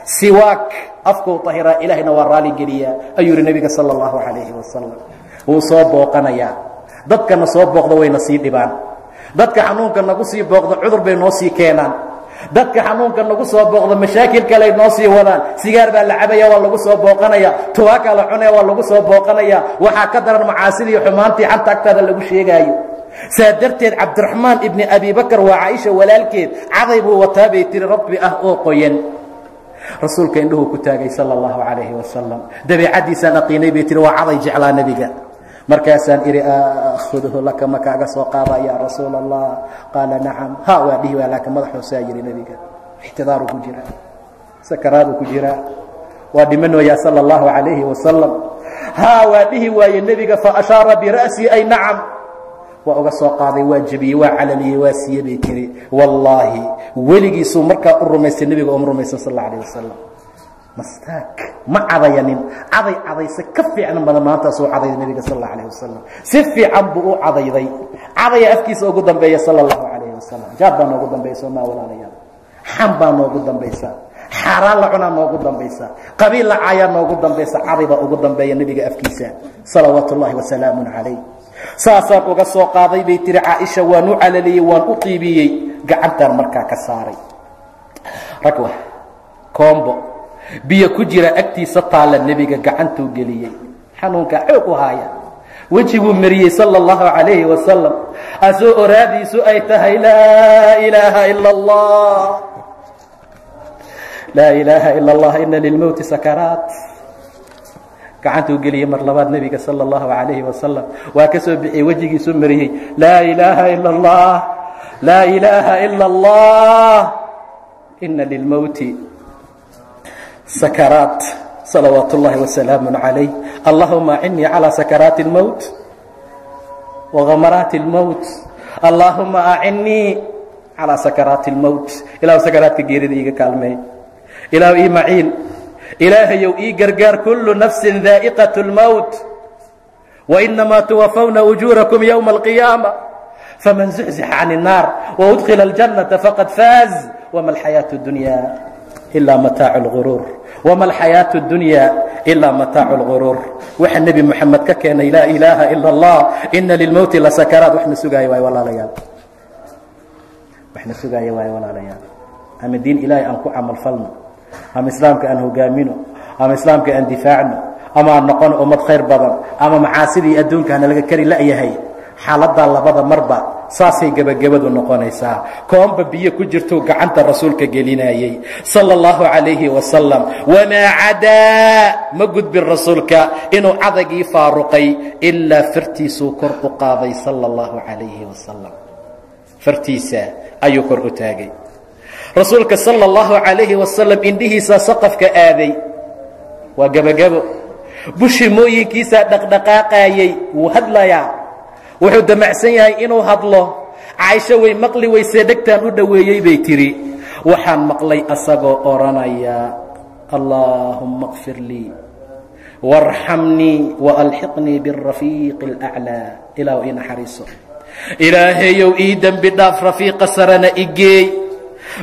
Siwaak afkuu tahiraa, Ilaahayna waa raaligeliyaa, ayuu yihi nebiga sala allahu calayhi wasalam. Wuu soo booqanayaa. Dadkana soo booqda wayna sii dhibaan. Dadka xanuunka nagu sii booqda cudur bay noo sii keenaan. Dadka xanuunka nagu soo booqda mashaakil kaley noo sii wadaan. Sigaar baa la cabaya, waa lagu soo booqanaya. Tubaakaa la cunaya, waa lagu soo booqanaya. Waxaa ka daran macaasidii iyo xumaantii xanta agtaada lagu sheegaayo. Saa darteed Cabdiraxmaan ibni Abibakar, waa Caaisha walaalkeed, caday buu wataa bay tiri rabbi ah oo qoyan. Rasuulka indhuhuu ku taagay sala allahu calayhi wasalam. Dabeicaddiisaan aqiinay bay tiri, waa caday jeclaa nebiga. Markaasaan idhi, aakhuduhu laka, ma kaaga soo qaada yaa rasuula Allah? Qaala nacam, ha waa dhihi waa, laakiin madaxuusaa yidhi nebiga. Ixtidaaruu ku jiraa, sakaraaduu ku jiraa, waa dhimanooyaa sala allahu calayhi wasalam. Haa waa dhihi waaye nebiga, fa ashaara bira'sii ay nacam. Waa uga soo qaaday, waa jebiyey, waa calaliyey, waa siiye bay tiri. Wallaahi weligiisuu markaa u rumaystay nebiga ooma rumaysan sal alla alayh wasalam. Mastaak ma cadayanin, caday cadayse ka fiican badan maantaasuu cadayday nebiga sal allahu alayh wasalam. Si fiican buu u cadayday, cadaya afkiisa ugu dambeeya sala allahu calayhi wasalam. Jaad baa noogu dambeeya soomaa walaalayaal, xam baa noogu dambaysa, xaaraan la cunaa noogu dambaysa, qabiil la caayaa noogu dambaysa, caday baa ugu dambeeya nebiga afkiisa salawaatu ullahi wasalaamun calayh. Saasaan uga soo qaaday bay tiri Caaisha, waan u calaliyey, waan u qiibiyey, gacantaan markaa ka saaray. Ragwa koombo biyo ku jira agtiisa taalla nebiga gacantuu geliyey, xanuunkaa xoog u haaya, wejiguu mariyey sala allahu calayhi wasalam, asoo oraadiisu ay tahay laa ilaaha ila allah, laa ilaaha ila allah, ina lilmowti sakaraat. Gacantuu geliyey mar labaad nebiga sala allahu calayhi wasalam, waa ka soo bixiyey, wejigiisuu mariyey, laa ilaaha ila allah, laa ilaaha ila allah, ina lilmowti sakaraat, salawaat ullahi wasalaamu calayh. Allahuma acinnii calaa sakaraati اlmowt wagamaraati اlmowt, allaahuma acinnii calaa sakaraati اlmowt. Ilahu sakaraadka geerida iiga kaalmeey, ilaahu ii maciin, ilaahayow ii gargaar. Kullu nafsin daa'iqaة اlmowt wainamaa tuwafawna ujuurakum yowma alqiyaama faman zuxzixa can الnaar waudkila اljannata faqad faaz, wama alxayaaةu اdunya ilaa mataacu اlguruur, wama alxayaaةu اdunya ilaa mataacu اlguruur. Waxa nebi moxamed ka keenay laa ilaaha ila اllah, ina lilmowti lasakaraat, waxna sugaaya waay walaalayaal, waxna sugaaya waay walaalayaal. Ama diin ilaahay aan ku camal falno, ama islaamka aan hogaamino, ama islaamka aan difaacno, ama aan noqono ummad khayr badan, ama macaasidii adduunka hana laga kari la'yahay. Xaaladdaa labada marba saasay gebagabadu noqonaysaa. Koomba biyo ku jirtuu gacanta rasuulka gelinayey sala allahu calayhi wasalam. Wamaa cadaa, ma gudbin rasuulka inuu cadagii faaruqay ilaa fartiisuu kor u qaaday sala allahu calayhi wasalam, fartiisa ayuu kor u taagay rasuulka sala allahu calayhi wasalam. Indhihiisaa saqafka aaday, waa gebagabo, bushimooyinkiisaa dhaqdhaqaaqayey, wuu hadlayaa, wuxuu damacsan yahay inuu hadlo. Caaisho way maqli weysee, dhegtaan u dhoweeyey bay tidhi, waxaan maqlay asagoo odhanaya allaahumma kfir lii waarxamnii waalxiqnii biاrafiiqi اlأclىa. Ilaah ii naxariiso, ilaahayow ii dembi dhaaf, rafiiqa sarena igeey,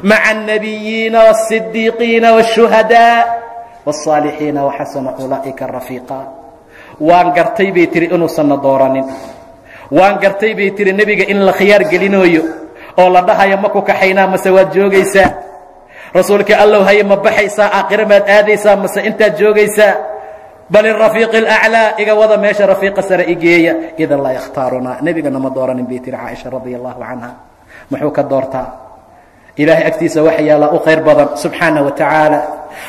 maca الnabiyiina wالsidiiqiina wالshuhadaa wالصaalixiina waxasana ulaa'ika rafiiqa. Waan gartay bay tihi inuusanna dooranin, waan gartay bay tihi nebiga in la khiyaar gelinooyo oo la dhahayo ma ku kaxaynaa mase waad joogaysaa, rasuulka allow haye ma baxaysaa, aakhira maad aadaysaa mase intaad joogaysaa, bal irafiiqi alaclaa, iga wada meesha rafiiqa sare igeeya. Idan laa yakhtaarunaa, nebigana ma dooranin bay tihi Caaisha radia allahu canha. Muxuu ka doortaa? Ilaahay agtiisa waxa yaallaa u khayr badan subxaana wa tacaala.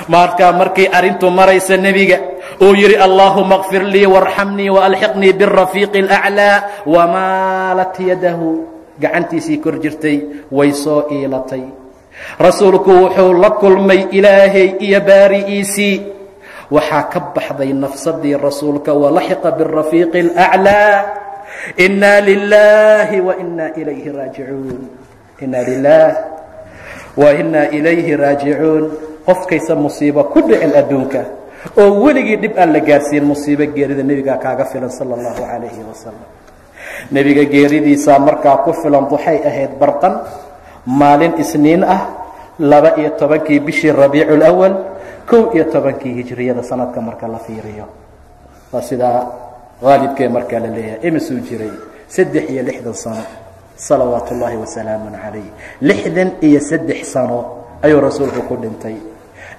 Markaa markay arrintu maraysa nebiga uu yidhi allaahuma kfir lii waarxamnii waalxiqnii biاrafiiqi اlأclىa, wamaalat yadahu, gacantiisii kor jirtay way soo iilatay. Rasuulku wuxuu la kulmay ilaahay iyo baari'iisii, waxaa ka baxday nafsadii rasuulka, walaxiqa biاrafiiqi اlأclىa. Inaa lilaahi wainaa ilayhi raajicuun, inaa lilaah wainaa ilayhi raajicuun. Qofkaysa musiibo ku dhicin adduunka oo weligii dhib aan la gaarsiin, musiibo geerida nebigaa kaaga filan sala allahu calayhi wasalam. Nebiga geeridiisaa markaa ku filan. Waxay ahayd barqan maalin isniin ah, 12-kii bishii Rabiicu lawal, 11-kii hijriyada sanadka marka la fiiriyo, waa sidaa haalibkee markaa la leeyahay. Imisuu jiray? 63 sano salawaatu ullaahi wasalaamu calayh. 63 sano ayuu rasuulku ku dhintay.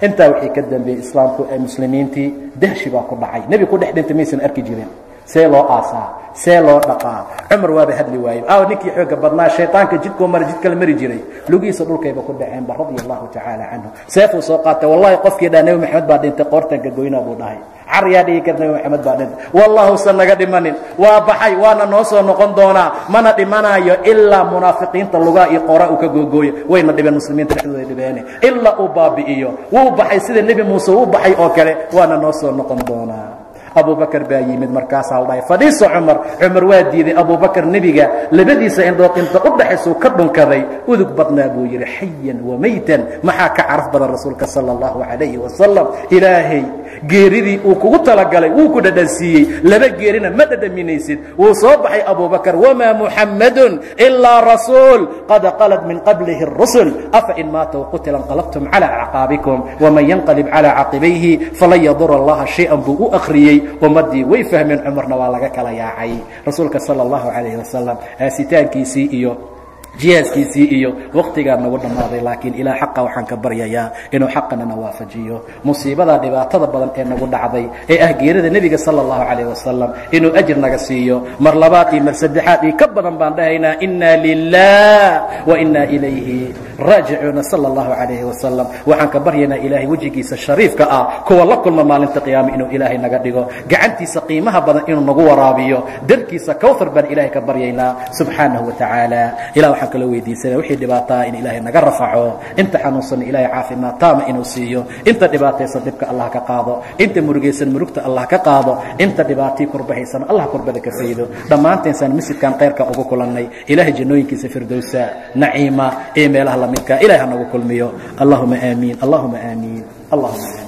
Intaa wixii ka dambeeyey islaamku ee muslimiintii dahshi baa ku dhacay. Nebi ku dhex dhintay maysan arki jirin, see loo aasaa, see loo dhaqaa. Cumar waaba hadli waayey, aaw ninkii xoogga badnaa, shaytaanka jidkuu mara jid kala mari jiray, lugihiisa dhulkayba ku dhaceenba radia allahu tacaala canhu. Seefuu soo qaatay, wallahi qofkii dhaa nebi Maxamed baa dhintay qoortanka goynaa buu dhahay. Caryaa dhigi kar nebi Maxamed baa dhintay, wallahusan naga dhimanin, waa baxay, waana noo soo noqon doonaa, mana dhimanayo ilaa munaafiqiinta lugaa iyo qoraa uu ka googooyo. Wayna dhibeen muslimiinta dhexdooda dhibeene ilaa uu baabi'iyo. Wuu baxay sida nebi Muuse uu baxay oo kale, waana noo soo noqon doonaa. Abubakar baa yimid, markaasaa la dhahay fadhiiso Cumar. Cumar waa diiday. Abubakar nebiga labadiisa indhood inta u dhaxaysuu ka dhunkaday, udug badnaa buu yidhi, xayan wamaytan, maxaa ka caraf badan rasuulka sala allahu calayhi wasalam. Ilaahay geeridii uu kugu talagalay wuu ku dhadhansiiyey, laba geerina ma dhadhaminaysid. Wuu soo baxay Abubakar, wamaa muxammadun ilaa rasuul qad qalat min qablihi اrusul afa in maata waqutila inqalabtum calى acqaabikum waman yanqalib calى caqibayhi falan yadura allaha shay-an buu u akhriyey. Ummaddii way fahmeen, Cumarna waa laga kala yaacay. Rasuulka sala allahu calayhi wasalam aasitaankiisii iyo jihaaskiisii iyo waqtigaa nagu dhammaaday, laakiin ilaah xaqa waxaan ka baryayaa inuu xaqanana waafajiyo. Musiibada dhibaatada badan ee nagu dhacday ee ah geerida nebiga sala allahu calayh wasalam inuu ajir naga siiyo. Mar labaad iyo mar saddexaad iyo ka badan baan dhahaynaa inna lilah wa inna ilayhi raajicuuna sala allahu calayhi wasalam. Waxaan ka baryaynaa ilaahay wejigiisa shariifka ah kuwa la kulma maalinta qiyaama inuu ilaahay naga dhigo, gacantiisa qiimaha badan inuu nagu waraabiyo, darkiisa kawthar baan ilaahay ka baryaynaa subxaanahu wa tacaala. Ilah waxaan kala weydiisanaya wixii dhibaataa in ilaahay naga rafaco, inta xanuunsanna ilaahay caafimaad taama inuu siiyo, inta dhibaataysan dhibka allah ka qaado, inta murugaysan murugta allah ka qaado, inta dhibaatii kurbahaysana allah kurbada ka faydo. Dhammaanteensaan masjidkan khayrka ugu kulannay ilaahay jannooyinkiisa firdowsa naciima ee meelaha lamidka ilahay ha nagu kulmiyo. Allahuma aamiin, allahuma aamiin, allahuma aamiin.